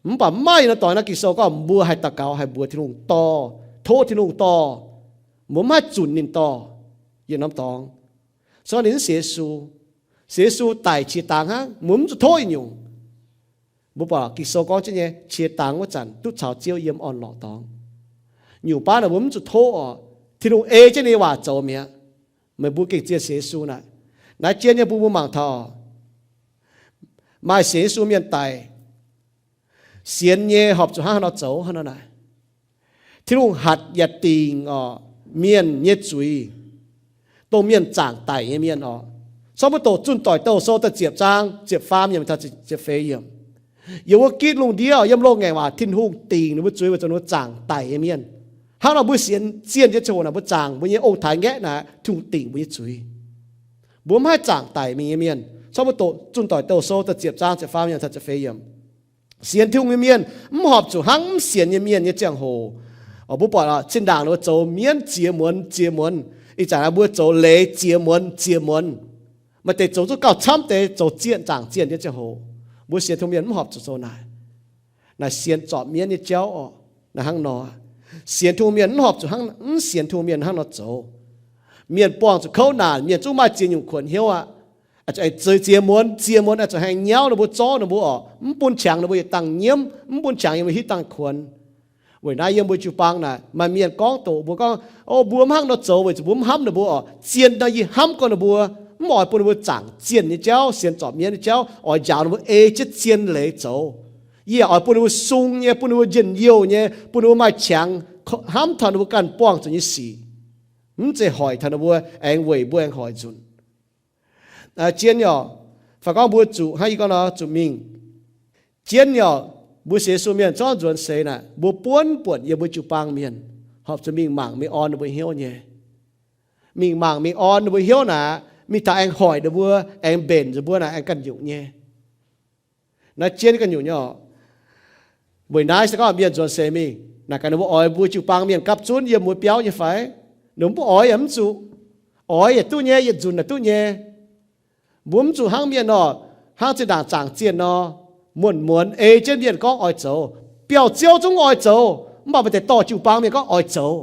Mv baac mv maaih yietc norm dorngx naaiv Ging-Sou gorngv mbuo haih daux gaux haih mbuox Tin-Hungh dorh, tov Tin-Hungh dorh. Mbuo mv haih zunc ninh dorh yietc norm dorngx. Se gorngv ninh mv sienx Yesu, sienx Yesu daic qiex dangx hnangv, mbuo mv zuqc tov yietc nyungc. Mbuo buatc Ging-Sou gorngv jienv nyei, qiex dangx wuov zanc duqv caux Ziouv yiem orn-lorqc dorngx. Nyungc baav naaic mbuo mv zuqc tov orqc. Tin-Hungh ei jienv ninh nyei waac zoux mi'aqv. Meih mbuo gengh zien sienx Yesu naaic. Naaiv jienv nyei bun mbuo mangc taux maaih sienx Yesu mienh daic, sienx nyei horpc zuqc hnangv haaix nor zoux hnangv nor naaic. Tin-Hungh hatc yaac dingc orqc, mienh nyei zuiz, dongh mienh zaangc daic nyei mienh orqc. Corc mbuo doqc Zunh Doic Douh Sou da'ziepc zaang ziepc faam yiemc taux ziepc feix yiemc. Yiem wuov gitv lungh ndiev, yiem loz-ngaengc waac, Tin-Hungh dingc ninh mbuo zuiz weic zuqc ninh mbuo zaangc daic nyei mienh. Hnangv nor mbuo sienx zienh nyei ziangh hoc naaic, mbuo zaangc mbuo nyei ong-taaix ngaeqv naaic, Tin-Hungh dingc mbuo nyei zuiz. Mbuo mv haih zaangc daic mingh nyei mienh. Corc mbuo doqc Zunh Doic Douh Sou da'ziepc zaang ziepc faam yiemc taux ziepc feix yiemc. Sienx Tin-Hungh nyei mienh mv horpc zuqc hnangv mv sienx nyei mienh nyei ziangh hoc. Mbuo buatc zinh ndaangc ninh mbuo zoux mienv ziex muonz ziex muonz. Ih zanc mbuo zoux leiz ziex muonz ziex muonz. Maaih deix zoux zuqc gauh camv deix zoux zienh zaangc zienh nyei ziangh hoc. Mbuo sienx Tin-Hungh mienh mv horpc zuqc zoux naaic. Naaic sienx zorpc mienv nyei jauv orqc. Naaiv hnangv nor, sienx Tin-Hungh mienh mv horpc zuqc hnangv, mv sienx Tin-Hungh mienh hnangv nor zoux. Mienh buangh zuqc kouv naanc, mienh zungv maaih ziex nyungc kuonx hnyouv aqv. Aengx zeix ziex muonz, ziex muonz aengx zuqc haengh nyauv ninh mbuo, zorqv ninh mbuo orqc, mv bun qangx ninh mbuo yietc dangh nyiemv, mv bun qangx ninh mbuo hiuv dangh kuonx. Weic naaiv yiem mbuo jiu-baang naaic, maaih mienh gorngv doqc mbuo gorngv, O, mbuo mv hnangv nor zoux weic zuqc mbuo mv hnamv ninh mbuo orqc. Zien nor yie hnamv gorngv ninh mbuo, mv oix bun ninh mbuo zaangc zienh nyei jauv, sienx zorpc mienv nyei jauv, oix njaaux ninh mbuo ei jienv zien leiz zoux. Yie oix bun ninh mbuo sung nyei, bun ninh mbuo njien-youh nyei, bun ninh mbuo maaih qangx hnamv taux ninh mbuo ganh buangh zuqc nyei sic. Mv zeiz hoic taux ninh mbuo aengx weic mbuo aengx hoic nzunc. Zien nyei orqc, fai gorngv mbuo zuqc hnangv yie gorngv nor zuqc mingh. Zien nyei orqc, mbuo sienx Yesu mienh zorqv nzuonx seix naaic, mbuo buonv buonc yiem mbuo jiu-baang mienh horpc zuqc mingh mangc mingh orn ninh mbuo hnyouv nyei. Mingh mangc mingh orn ninh mbuo hnyouv naaic, mingh taux aengx hoic ninh mbuo, aengx mbenc ninh mbuo naaic aengx ganh nyungc nyei. Naaiv zien ganh nyungc nyei orqc. Weic naaiv se gorngv mienh nzuonx seix mingh, naaic gaax ninh mbuo oix mbuo jiu-baang mienh gapv zunv yiem mbuo biauv nyei fai? Ninh mbuo mv oix yaac mv zuqc. Oix yaac duqv nyei, yietc nzunc yaac duqv nyei. Mbuo mv zuqc hnangv mienh nor, hnangv zinh ndaangc zaangc zienh nor, muonc muonz ei jienv mienh gorngv oix zoux. Biauv-ziouv zungv oix zoux, mv baac maaih deix dorh jiu-baang mienh gorngv oix zoux.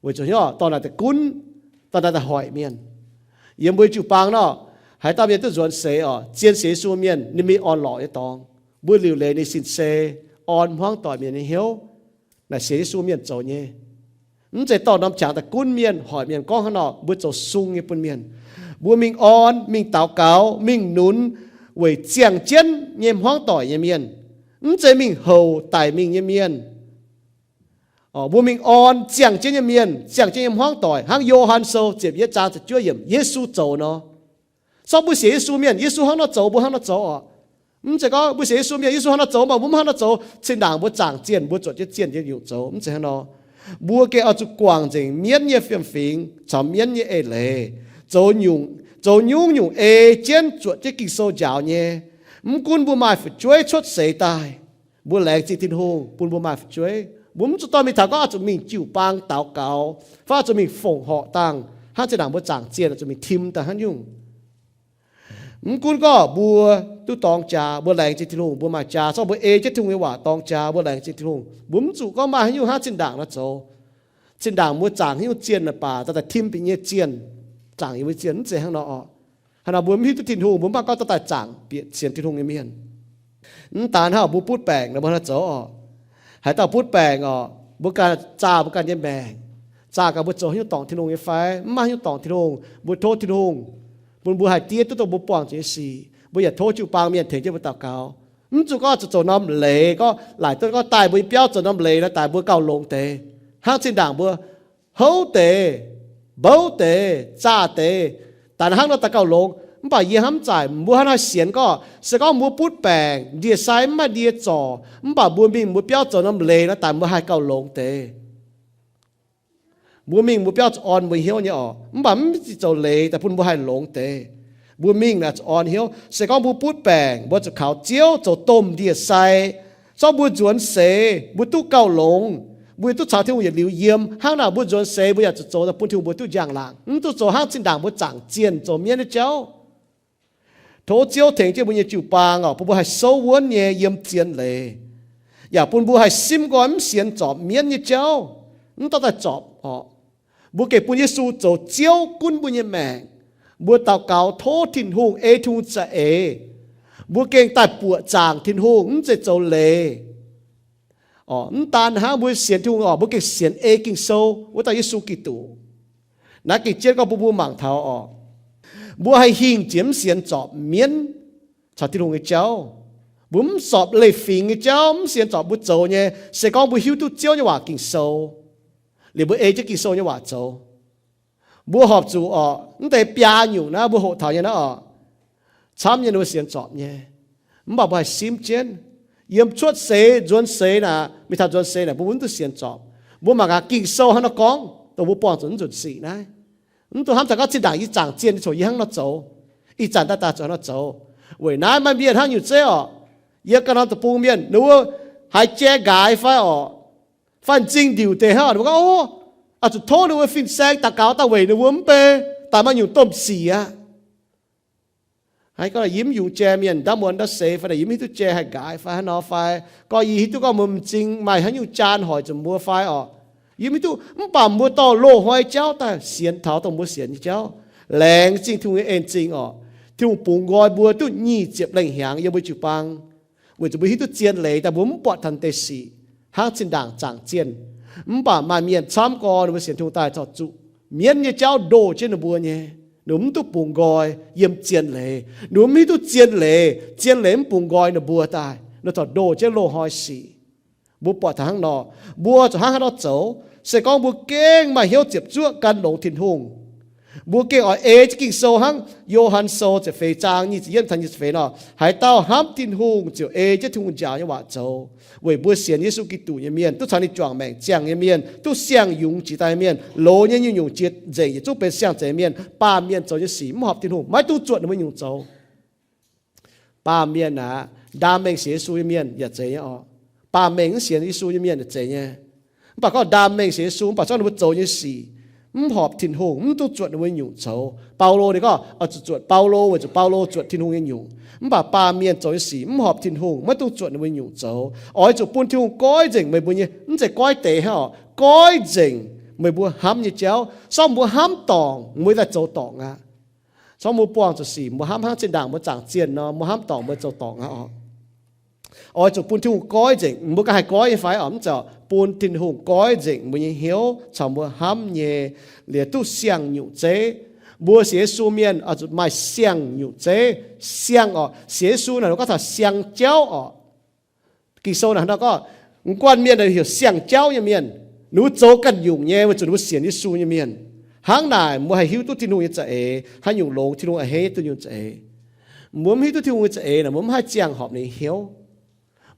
Weic zuqc hnyouv dorh naaic daaih gunv, dorh naaic daaih hoic mienh. Yiem mbuo jiu-baang nor, haaix dauh mienh duqv nzuonx seix oc, zien sienx Yesu mienh, ninh mingh orn-lorqc nyei dorngx. Mbuo liuc leiz ninh sin-sei, orn hmuangv doic mienh nyei hnyouv. Naaic sienx Yesu mienh zoux nyei. Mv zeiz dorh norm qangx daaih gunv mienh, hoic mienh gorngv hnangv nor, mbuo zoux sung nyei bun mienh. Mbuo mingh orn, mingh daux gaux, mingh nunz weic ziangh jienv nyei hmuangv doic nyei mienh. Mv zeiz mingh houc daic mingh nyei mienh. Mbuo mingh orn ziangh jienv nyei mienh, ziangh jienv nyei hmuangv doic, hnangv Yo^han Sou ziepc yietv zaang ziepc juov yiemc Yesu zoux nor. Sorng mbuo sienx Yesu mienh, Yesu hnangv nor zoux, mbuo hnangv nor zoux oc. Mv zeiz gorngv mbuo sienx Yesu mienh, Yesu hnangv nor zoux, mv baac mbuo mv hnangv nor zoux, zinh ndaangc mbuo zaangc zienh, mbuo zuotc jienv zienh nyei nyungc zoux, mv zeiz hnangv nor. Mbuo gengh oix zuqc guangc nzengc mienv nyei fiem-fingx caux mienv nyei eix leiz, zoux nyungc, zoux nyungc-nyungc ei jienv zuotc jienv Ging-Sou njaaux nyei. Mv gunv mbuo maaih fu'jueiv cuotv seix daaih, mbuo laengz zingh Tin-Hungh bun mbuo maaih fu'jueiv. Mbuo mv zuqc dorh mingh taux gorngv oix zuqc mingh jiu-baang daux gaux, fai oix zuqc mingh fongc horc dangh, hnangv zinh ndaangc mbuo zaangc zienh oix zuqc mingh tim daaih hnangv nyungc. Mv gunv gorngv mbuo duqv dorng jaax, mbuo laengz zingh Tin-Hungh, mbuo maaih jaax, zorqv mbuo ei jienv Tin-Hungh nyei waac dorng jaax, mbuo laengz zingh Tin-Hungh, mbuo mv zuqc gorngv maaih haaix nyungc hnangv zinh ndaangc nor zoux. Zinh ndaangc mbuo zaangc haaix nyungc zienh naaic baac daaih tim bieqc nyei zienh, zaangc yiem mbuo zienh, mv zeiz hnangv nor oc. Hnangv nor mbuo mv hiuv duqv Tin-Hungh, mbuo mv baac gorngv dorh daaih zaangc bieqc sienx Tin-Hungh nyei mienh. Mv daan hnangv mbuo butv baengc nor, mbuo hnangv nor zoux oc. Haaix dauh butv baengc oc, mbuo ganh zaah mbuo ganh nyei maengc, zaah gaax mbuo zoux haaix nyungc dorngc Tin-Hungh nyei fai? Mv maaih haaix nyungc dorngc Tin-Hungh. Mbuo tov Tin-Hungh bun mbuo haih diev duqv dongh mbuo buangh zuqc nyei sic. Mbuo yaac tov jiu-baang mienh tengx jienv mbuo daux gaux. Mv zuqc gorngv zuqc zoux norm leiz, gorngv laaic duqv gorngv daaih mbuo nyei biauv zoux norm leiz nor daaih mbuo gauh longx deix, hnangv zinh ndaangc mbuo houv deix, mbouv deix, zaah deix. Daaih hnangv nor daaih gauh longx. Mv baac yie hnamv zaaic mbuo hnangv naaiv sienx gorngv, se gorngv mbuo butv baengc, ndie-sai mv maaih ndie zorc, mv baac mbuo mingh mbuo biauv zoux norm leiz nor daaih mbuo haih gauh longx deix. Mbuo mingh mbuo biauv zuqc orn mbuo hnyouv nyei oc, mv baac mv zeiz zoux leiz daaih bun mbuo haih longx deix. Mbuo mingh naaic zuqc orn hnyouv. Se gorngv mbuo butv baengc, mbuo zuqc kaux Ziouv zoux domh ndie-sai. Zorqv mbuo nzuonx seix mbuo duqv gauh longx, mbuo duqv caux Tin-Hungh yietc liuz yiem. Hnangv naaic mbuo nzuonx seix mbuo yaac zuqc zoux daaih bun Tin-Hungh mbuo duqv njang-laangc. Mv duqv zoux hnangv zinh ndaangc mbuo zaangc zienh zoux mienv nyei jauv. Tov Ziouv tengx jienv mbuo nyei jiu-baang oc, bun mbuo haih souv wuonv nyei yiem zien leiz, yaac bun mbuo haih simv nqoi mv sienx zorpc mienv nyei jauv, mv dorh daaih zorpc oc. Mbuo gengh bun Yesu zoux Ziouv gunv mbuo nyei maengc. Mbuo daux gaux tov Tin-Hungh ei Tin-Hungh za'eix. Mbuo gengh daaih buoqc zaangc Tin-Hungh, mv zeiz zoux leiz. Mv daan hnangv mbuo sienx Tin-Hungh oc, mbuo gengh sienx ei Ging-Sou wuov dauh Yesu Giduc. Naaiv gengh jienv gorngv bun mbuo mangc taux oc, mbuo haih hingh jiex mv sienx zorpc mienv caux Tin-Hungh nyei jauv. Mbuo mv zorpc leiz-fingx nyei jauv, mv sienx zorpc mbuo zoux nyei. Se gorngv mbuo hiuv duqv Ziouv nyei waac Ging-Sou, liuz mbuo ei jienv Ging-Sou nyei waac zoux, mbuo horpc zuqc oc, mv deix biaa nyungc naaiv mbuo hoqc taux nyei naaiv oc, camv nyei ninh mbuo sienx zorpc nyei. Mv baac mbuo haih simv jienv. Yiem cuotv seix nzuonx seix naaic, mingh taux nzuonx seix naaic mbuo mv duqv sienx zorpc. Mbuo mangc gaax Ging-Sou hnangv nor gorngv dongh mbuo buangh zuqc naaiv nzunc sic naaiv. Mv dungx hnamv daaih gorngv zinh ndaangc yie zaangc zienh nyei coc yie hnangv nor zoux. Ih zanc daaih daaih zuqc hnangv nor zoux. Weic naaiv maaih mienh hnangv nyungc zeiv oc, yiem ganh norm deic-bung mienh ninh mbuo haiz jai nqaaix fai oc, fai m'zing ndiuc deix hnangv oc, ninh mbuo gorngv, Ov, oix zuqc tov ninh mbuo fin-saeng daux gaux daaih weic ninh mbuo mv bei daaih maaih nyungc domh sic aqv. Haiz gorngv yie mv yungz jai mienh ndaamv muonz ndaamv seix fai yie mv hiuv duqv jai haih nqaaix fai hnangv nor fai, gorngv yie hiuv duqv gorngv mbuo m'zing maaih haaix nyungc jaan hoic zuqc mbuo fai oc, yie mv hiuv duqv. Mv baac mbuo dorh loz-hnoi jauv daaih sienx taux dongh mbuo sienx nyei jauv, laengz zingh Tin-Hungh nyei en zingh oc. Tin-Hungh bungx nqoi mbuo duqv nyic ziepc lengh hnyangx yiem mbuo jiu-baang, weic zuqc mbuo hiuv duqv zien leiz daaih mbuo mv buatc taux deix sic hnangv zinh ndaangc zaangc zienh. Mv baac maaih mienh camv gorn ninh mbuo sienx Tin-Hungh daaih corc zuqc mienv nyei jauv ndoh jienv ninh mbuo nyei. Ninh mbuo mv duqv bungx nqoi yiem zien leiz. Ninh mbuo mv hiuv duqv zien leiz, zien leiz mv bungx nqoi ninh mbuo daaih, ninh corc ndoh jienv loz-hnoi sic. Mbuo buatc taux hnangv nor, mbuo zuqc hnangv haaix nor zoux? Se gorngv mbuo gengh maaih hnyouv ziepc zuoqv gan longx Tin-Hungh, mbuo gengh oix ei jienv Ging-Sou hnangv Yo^han Sou ziepc feix zaang nyic ziepc yietv taux nyic ziepc feix nor, haaix dauh hnamv Tin-Hungh ziouc ei jienv Tin-Hungh njaaux nyei waac zoux. Weic mbuo sienx Yesu Giduc nyei mienh, duqv caux ninh juangc maengc ziangh nyei mienh, duqv siang-yungz jiex daaih nyei mienh, loz nyei nyungc-nyungc jiex nzengc, yietc zungv benx siang-zeix mienh. Baamh mienh zoux nyei sic mv horpc Tin-Hungh, maiv dungx zuotc ninh mbuo nyungc zoux. Baamh mienh aac, Ndaam mengh sienx Yesu nyei mienh yaac zeiz nyei oc. Baamh mengh mv sienx Yesu nyei mienh yaac zeiz nyei. Mv baac gorngv ndaam mengh sienx Yesu, mv baac gorngv ninh mbuo zoux nyei sic mv horpc Tin-Hungh, mv duqv zuotc ninh mbuo nyungc zoux. Baulo ninh gorngv oix zuqc zuotc Baulo weic zuqc Baulo zuotc Tin-Hungh nyei nyungc. Mv baac baamh mienh zoux nyei sic mv horpc Tin-Hungh, maiv dungx zuotc ninh mbuo nyungc zoux. Oix zuqc bun Tin-Hungh goiv nzengc meih mbuo nyei, mv zeiz goiv deix hnangv oc, goiv nzengc meih mbuo hnamv nyei jauv. Sorng mbuo hnamv dorngc, mbuo daaih zoux dorngc aqv. Sorng mbuo buangh zuqc sic, mbuo hnamv hnangv zinh ndaangc mbuo zaangc zienh nor, mbuo hnamv dorngc mbuo zoux dorngc aqv oc. Oix zuqc bun Tin-Hungh goiv nzengc, mbuo ganh haih goiv nyei fai oc? Mv zeiz, bun Tin-Hungh goiv nzengc mbuo nyei hnyouv caux mbuo hnamv nyei, liuz duqv siang-nyungc zeiv. Mbuo sienx Yesu mienh oix zuqc maaih siang-nyungc zeiv. Siang oc, sienx Yesu naaic gorngv taux siang jauv oc. Ging-Sou naaic gorngv, mv guanh mienh heuc siang jauv nyei mienh, ninh mbuo zoux ganh nyungc nyei weic zuqc ninh mbuo sienx Yesu nyei mienh. Hnangv naaic mbuo haih hiuv duqv Tin-Hungh nyei za'eix, haaix nyungc longx Tin-Hungh a'hneiv duqv nyungc za'eix. Mbuo mv hiuv duqv Tin-Hungh nyei za'eix naaic, mbuo mv haih ziangh horpc ninh hnyouv.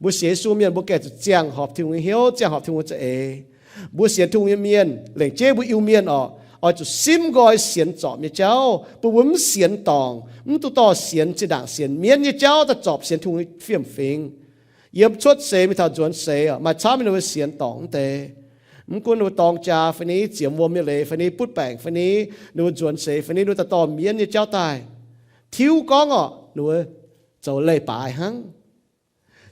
Mbuo sienx Yesu mienh mbuo gaengh zuqc ziangh horpc Tin-Hungh nyei hnyouv, ziangh horpc Tin-Hungh nyei za'eix. Mbuo sienx Tin-Hungh nyei mienh, lengc jeiv mbuo Iu-Mienh oc, oix zuqc simv nqoi sienx zorpc nyei jauv, bun mbuo mv sienx dorngc, mv duqv dorh sienx zinh ndaangc sienx mienv nyei jauv daaih zorpc sienx Tin-Hungh nyei fiem-fingx. Yiem cuotv seix mingh taux nzuonx seix oc, maaih camv ninh mbuo sienx dorngc mv deix. Mv gunv ninh mbuo dorng jaa fai ni, ziemx wuom nyei leiz fai ni, butv baengc fai ni, ninh mbuo nzuonx seix fai ni, ninh mbuo daaih dorh mienv nyei jauv daaih. Tiuv gorngv oc, ninh mbuo zoux leiz-baaix hnangv.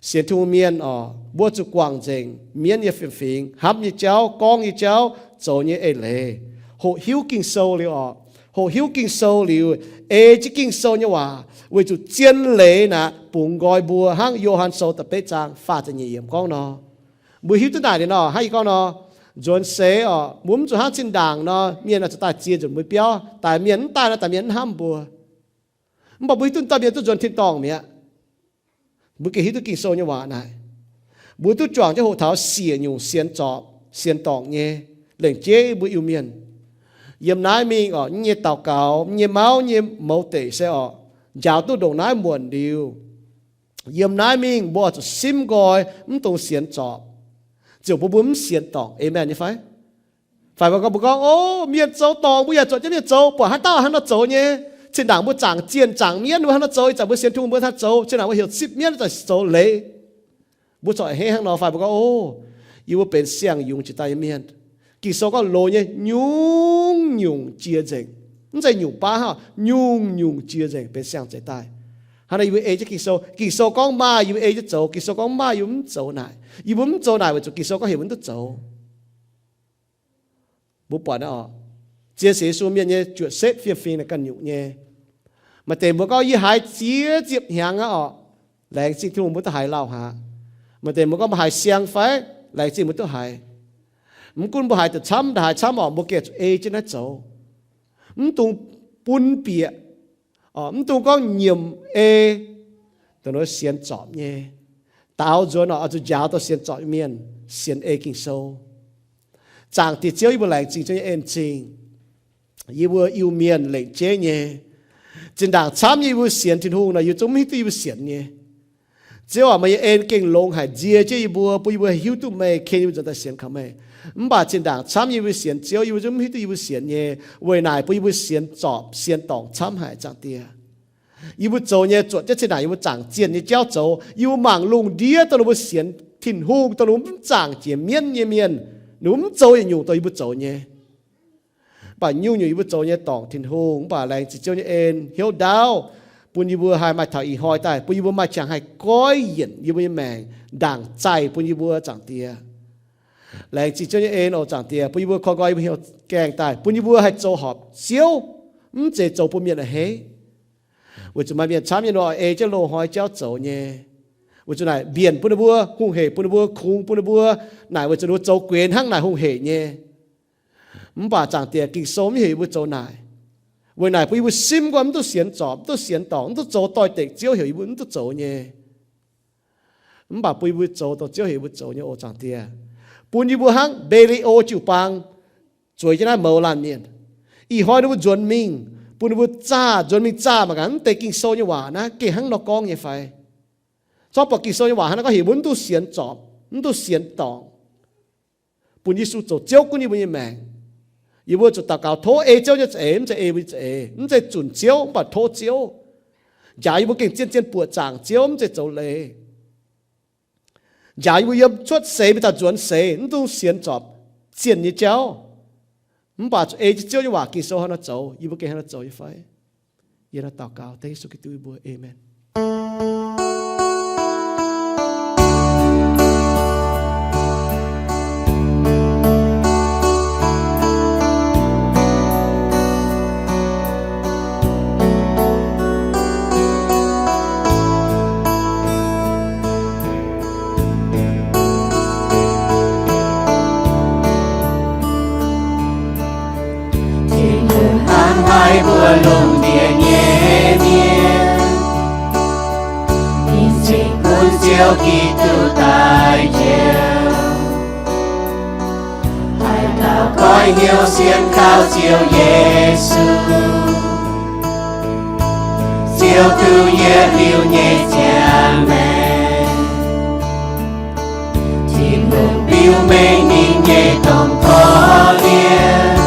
Sienx Tin-Hungh mienh oc, mbuo zuqc guangc nzengc mienv nyei fiem-fingx, hnamv nyei jauv, gorngv nyei jauv, zoux nyei eix leiz, hoqc hiuv Ging-Sou liuz oc. Hoqc hiuv Ging-Sou liuz, ei jienv Ging-Sou nyei waac weic zuqc zien leiz naaic bungx nqoi mbuo, hnangv Yo^han Sou da'betv zaang faah ziepc nyeic yiemc gorngv nor. Mbuo hiuv duqv naaic liuz nor, hnangv yie gorngv nor, nzuonx seix oc, mbuo mv zuqc hnangv zinh ndaangc nor, mienh oix zuqc daaih ziex nzunc mbuo biauv, daaih mienh mv daaih nor, daaih mienh mv hnamv mbuo. Mv baac mbuo hiuv duqv dauh mienh duqv nzuonx tin-dorngh mi'aqv. Mbuo gengh hiuv duqv Ging-Sou nyei waac naaic. Mbuo duqv juangc jienv hoqc taux siec nyungc sienx zorpc, sienx dorngc nyei, lengc jeiv mbuo Iu-Mienh. Yiem naaiv mingh oc, yie nyei daux gaux, yie nyei mauv, yie nyei mouz deic se oc, njaaux duqv ndongc naaiv muonc liuz, yiem naaiv mingh mbuo oix zuqc simv nqoi, mv dungx sienx zorpc, ziouc bun mbuo mv sienx dorngc. Aamen nyei fai? Fai mbuo gorngv, mbuo gorngv, O, mienh zoux dorngc, mbuo yaac zuotc jienv mienh zoux, buatc haaix dauh hnangv nor zoux nyei. Zinh ndaangc mbuo zaangc zienh zaangc mienv, mbuo hnangv nor zoux, ih zanc mbuo sienx Tin-Hungh mbuo hnangv zoux, zinh ndaangc mbuo heuc zipv mienv daaih zoux leiz. Mbuo corc a'hneiv hnangv nor. Fai mbuo gorngv, O, yie mbuo benx siang-yungz jiex daaih nyei mienh. Ging-Sou gorngv loz nyei nyungc-nyungc jiex nzengc. Mv zeiz nyungc baav hnangv, nyungc-nyungc jiex nzengc benx siang-zeix daaih. Hnangv naaic yie mbuo ei jienv Ging-Sou. Ging-Sou gorngv maaih, yie mbuo ei jienv zoux. Ging-Sou gorngv maaih, yie mbuo mv zoux naaic. Yie mbuo mv zoux naaic weic zuqc Ging-Sou gorngv heuc mbuo mv duqv zoux. Mbuo buatc naaiv oc, zien sienx Yesu mienh nyei juoqc setv fiem-fingx naaic ganh nyungc nyei. Maaih deix mbuo gorngv, Yie haiz ziex ziepc hnyangx aqv oc, laengz zingh Tin-Hungh mbuo duqv haiz lauh aqv. Maaih deix mbuo gorngv, Mbuo haiz siang fai? Laengz zingh mbuo duqv haiz. Mv gunv mbuo haiz da'camv, haiz camv oc, mbuo gengh zuqc ei jienv naaiv zoux. Mv dungx bun bieqc, mv dungx gorngv nyiemc ei, dongh sienx zorpc nyei. Daaux nzuonx oc, oix zuqc njaaux dongh sienx zorpc nyei mienh sienx ei Ging-Sou. Zaangc Diex Ziouv, yie mbuo laengz zingh Ziouv nyei en-zingh. Yie mbuo Iu-Mienh lengc jeiv nyei, zinh ndaangc camv nyei yie mbuo sienx Tin-Hungh nor, yie zungv mv hiuv duqv yie mbuo sienx nyei. Ziouv aac, meih nyei en gengh longx haic, nzie jienv yie mbuo, bun yie mbuo hiuv duqv meih, ken yie mbuo nzuonx daaih sienx kaux meih. Mv baac zinh ndaangc camv nyei yie mbuo sienx Ziouv, yie mbuo zungv mv hiuv duqv yie mbuo sienx nyei. Weic naaic bun yie mbuo sienx zorpc sienx dorngc camv haic, Zaangc Diex. Yie mbuo zoux nyei zuotc jienv zinh ndaangc yie mbuo zaangc zienh nyei jauv zoux. Yie mbuo mangc lungh ndiev dongh ninh mbuo sienx Tin-Hungh, dongh ninh mbuo mv zaangc jiex mienv nyei mienh, ninh mbuo mv zoux yietc nyungc dongh yie mbuo zoux nyei. Mv baac nyungc-nyungc yie mbuo zoux nyei dorngc Tin-Hungh. Mv baac laengz zingh Ziouv nyei en hnyouv ndaauv, bun yie mbuo haih maaih taux ih hnoi daaih, bun yie mbuo maaih qangx haih goiv yienc yie mbuo nyei maengc, ndaangc zaih bun yie mbuo, Zaangc Diex. Laengz zingh Ziouv nyei en oc, Zaangc Diex, bun yie mbuo koi nqoi yie mbuo hnyouv gaengh daaih, bun yie mbuo haih zoux horpc Ziouv, mv zeiz zoux bun mienh a'hneiv. Weic zuqc maaih mienh camv nyei nor, ei jienv loz-hnoi jauv zoux nyei. Weic zuqc naaic mbienc bun ninh mbuo, hungh heic bun ninh mbuo, kungx bun ninh mbuo, naaic weic zuqc ninh mbuo zoux guenx hnangv naaic hungh heic nyei. Mv baac Zaangc Diex, Ging-Sou mv heuc yie mbuo zoux naaic. Weic naaic bun yie mbuo simv nqoi, mv duqv sienx zorpc, mv duqv sienx dorngc, mv duqv zoux doix-dekc Ziouv heuc yie mbuo mv duqv zoux nyei. Mv baac bun yie mbuo zoux dongh Ziouv heuc yie mbuo zoux nyei oc, Zaangc Diex. Bun yie mbuo hnangv Mbe^li^o jiu-baang zueiz jienv naaiv mouz laanh mienh. Ih hnoi ninh mbuo nzuonx mingh, bun ninh mbuo zaah, nzuonx mingh zaah mangc gaax, mv deix Ging-Sou nyei waac naaiv gengh hnangv nor gorngv nyei fai? Zorqv buatc Ging-Sou nyei waac hnangv naaiv gorngv heuc mbuo mv duqv sienx zorpc, mv duqv sienx dorngc, bun Yesu zoux Ziouv gunv yie mbuo nyei maengc. Yie mbuo zuqc daux gaux tov ei Ziouv nyei za'eix, mv zeiz ei mbuo nyei za'eix, mv zeiz zunc Ziouv, mv baac tov Ziouv. Njaaux yie mbuo gengh zien-zien buoqc zaangc Ziouv, mv zeiz zoux leiz. Njaaux yie mbuo yiem cuotv seix mingh daaih nzuonx seix, mv dungx sienx zorpc zienh nyei jauv. Mv baac zuqc ei jienv Ziouv nyei waac Ging-Sou hnangv naaiv zoux, yie mbuo gengh hnangv naaiv zoux nyei fai? Yie naaiv daux gaux dengv Yesu Giduc nyei mbuox. Aamen. Tin-Hungh hnamv haic mbuo lungh ndiev nyei mienh, ninh cingx bun Ziouv Giduc daaih njoux, haaix dauh goiv hnyouv sienx kaux Ziouv Yesu, ziouc duqv yietc liuz nyei ziangh maengc. Tin-Hungh biux mengh ninh nyei domh korv-lienh,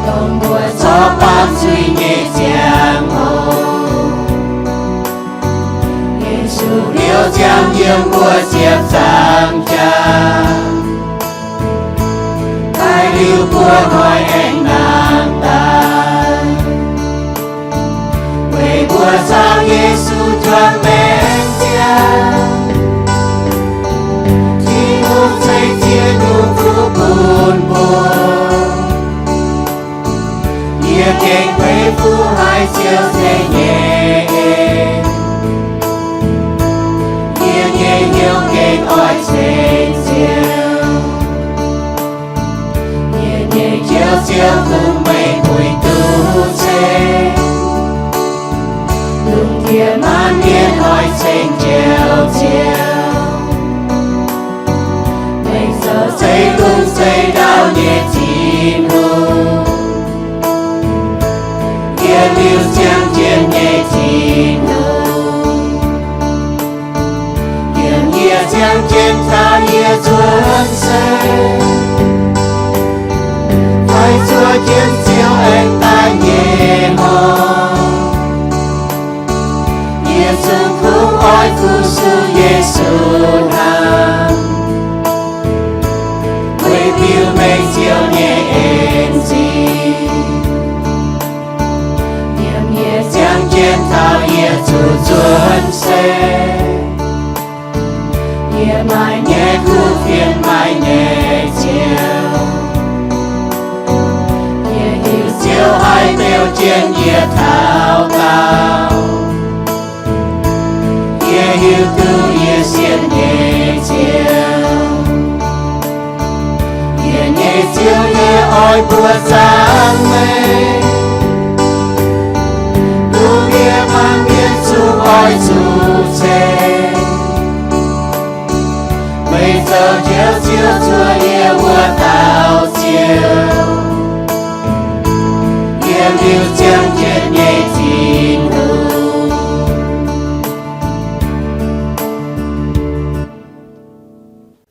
dongh mbuo corc baamh zuiz nyei ziangh hoc. Yesu liouh ziangh yiem mbuo ziepc nzaangc jaax, daaih liuz mbuo hnoi aengx nangh daaih. Weic mbuo caux Yesu juangc maengc ziangh, Tin-Hungh ceix ziex nyungc fuqv bun mbuo. Yie gengh beiv fuqv haiz Ziouv ceix nyei en. Yie nyei hnyouv gengh oix ceng Ziouv. Yie nyei Njoux Ziouv, kungx meih puix duqv ceng. Lungh ndiev maanc mienh oix ceng Njoux Ziouv. Meih zoux zeiv-fun zeiv-ndau nyei Tin-Hungh, yietc liuz ziangh jienv nyei Tin-Hungh. Yiem yie ziangh jienv taux yie nzuonx seix, fai zuov jienv Ziouv aengx daaih nyei hnoi, yie zungv kungx oix fu-sux Yesu hnangv, weic biux mengh Ziouv nyei en-zingh. Yiem yie ziangh jienv taux yie zuqc nzuonx seix, yie maaih nyei kuv fienx, maaih nyei Ziouv. Yie hiuv Ziouv haih beu jienv yie taux daauh. Yie hiuv duqv yie sienx nyei Ziouv. Yie nyei Ziouv, yie oix mbuox zaangc meih, lungh ndiev maanc mienh zungv oix zuqc ceng, meih zoux Njoux Ziouv, zuov yie wuov dauh Ziouv, yiem liuz ziangh jienv nyei Tin-Hungh.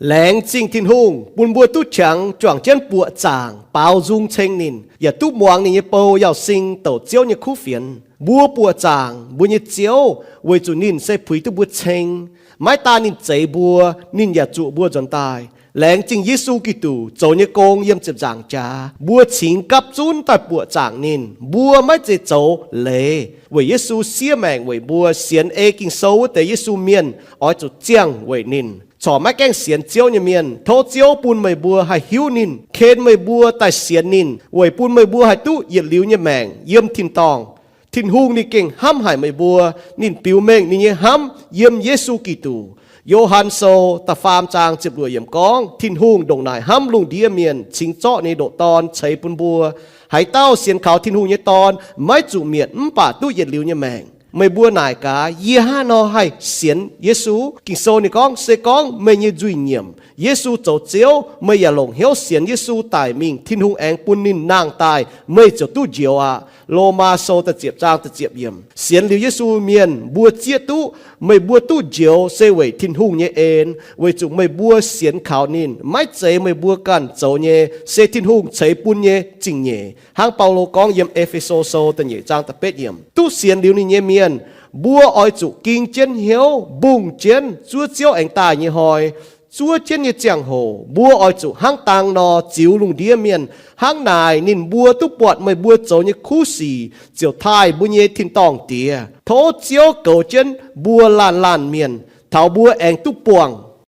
Laengz zingh Tin-Hungh bun mbuo duqv qangx juangc jienv buoqc zaangc baaux nzung ceng ninh, yaac duqv muangx ninh nyei bou Yauz Sing douc Ziouv nyei kuv fienx. Mbuo buoqc zaangc mbuo nyei Ziouv weic zuqc ninh se puix duqv mbuo ceng. Maiv daaih ninh zeix mbuo, ninh yaac zuoqc mbuo nzuonx daaih. Laengz zingh Yesu Giduc zoux nyei gong yiem ziepc nzaangc jaax, mbuo cingx gapv zunv daaih buoqc zaangc ninh. Mbuo maiv zeiz zoux leiz, weic Yesu siev maengc weic mbuo. Sienx ei Ging-Sou wuov deix Yesu mienh oix zuqc ziangh weic ninh. Corc maiv gaengh sienx Ziouv nyei mienh, tov Ziouv bun meih mbuo haih hiuv ninh, ken meih mbuo daaih sienx ninh, weic bun meih mbuo haih duqv yietc liuz nyei maengc yiem tin-dorngh. Tin-Hungh ninh gengh hnamv haic meih mbuo. Ninh biux mengh ninh nyei hnamv yiem Yesu Giduc. Yo^han Sou da'faam zaang ziepc luoqc yiemc gorngv, Tin-Hungh ndongc naaic hnamv lungh ndiev mienh, cingx zorqv ninh nyei ndoqc Dorn ceix bun mbuo. Haaix dauh sienx kaux Tin-Hungh nyei Dorn maiv zuqc mietc, mv baac duqv yietc liuz nyei maengc. Meih mbuo naaic gaax, yie hnangv haaix nor haih sienx Yesu? Ging-Sou ninh gorngv, se gorngv meih nyei nzuih nyiemc, Yesu zoux Ziouv, meih yaac longc hnyouv sienx Yesu daic mingh, Tin-Hungh aengx bun ninh nangh daaih, meih ziouc duqv njoux aqv. Lomaa Sou da'ziepc zaang da'ziepc yiemc. Sienx liuz Yesu mienh, mbuo zieqv duqv Meih mbuo duqv njoux se weic Tin-Hungh nyei en, weic zuqc meih mbuo sienx kaux ninh. Maiv zeiz meih mbuo ganh zoux nyei, se Tin-Hungh ceix bun nyei zingh nyeic. Hnangv Baulo gorngv yiem E^fe^so Sou da'nyeic zaang da'betv yiemc, duqv sienx liuz ninh nyei mienh, mbuo oix zuqc ging jienv hnyouv mbungh jienv zuov Ziouv aengx daaih nyei hnoi. Zuov jienv nyei ziangh hoc mbuo oix zuqc hnangv dang nor ziux lungh ndiev mienh. Hnangv naaic ninh mbuo duqv buatc meih mbuo zoux nyei kuv sic ziouc taaih mbuo nyei tin-dorngh Diex. Tov Ziouv goux jienv mbuo laanh laanh mienh taux mbuo aengx duqv buangh.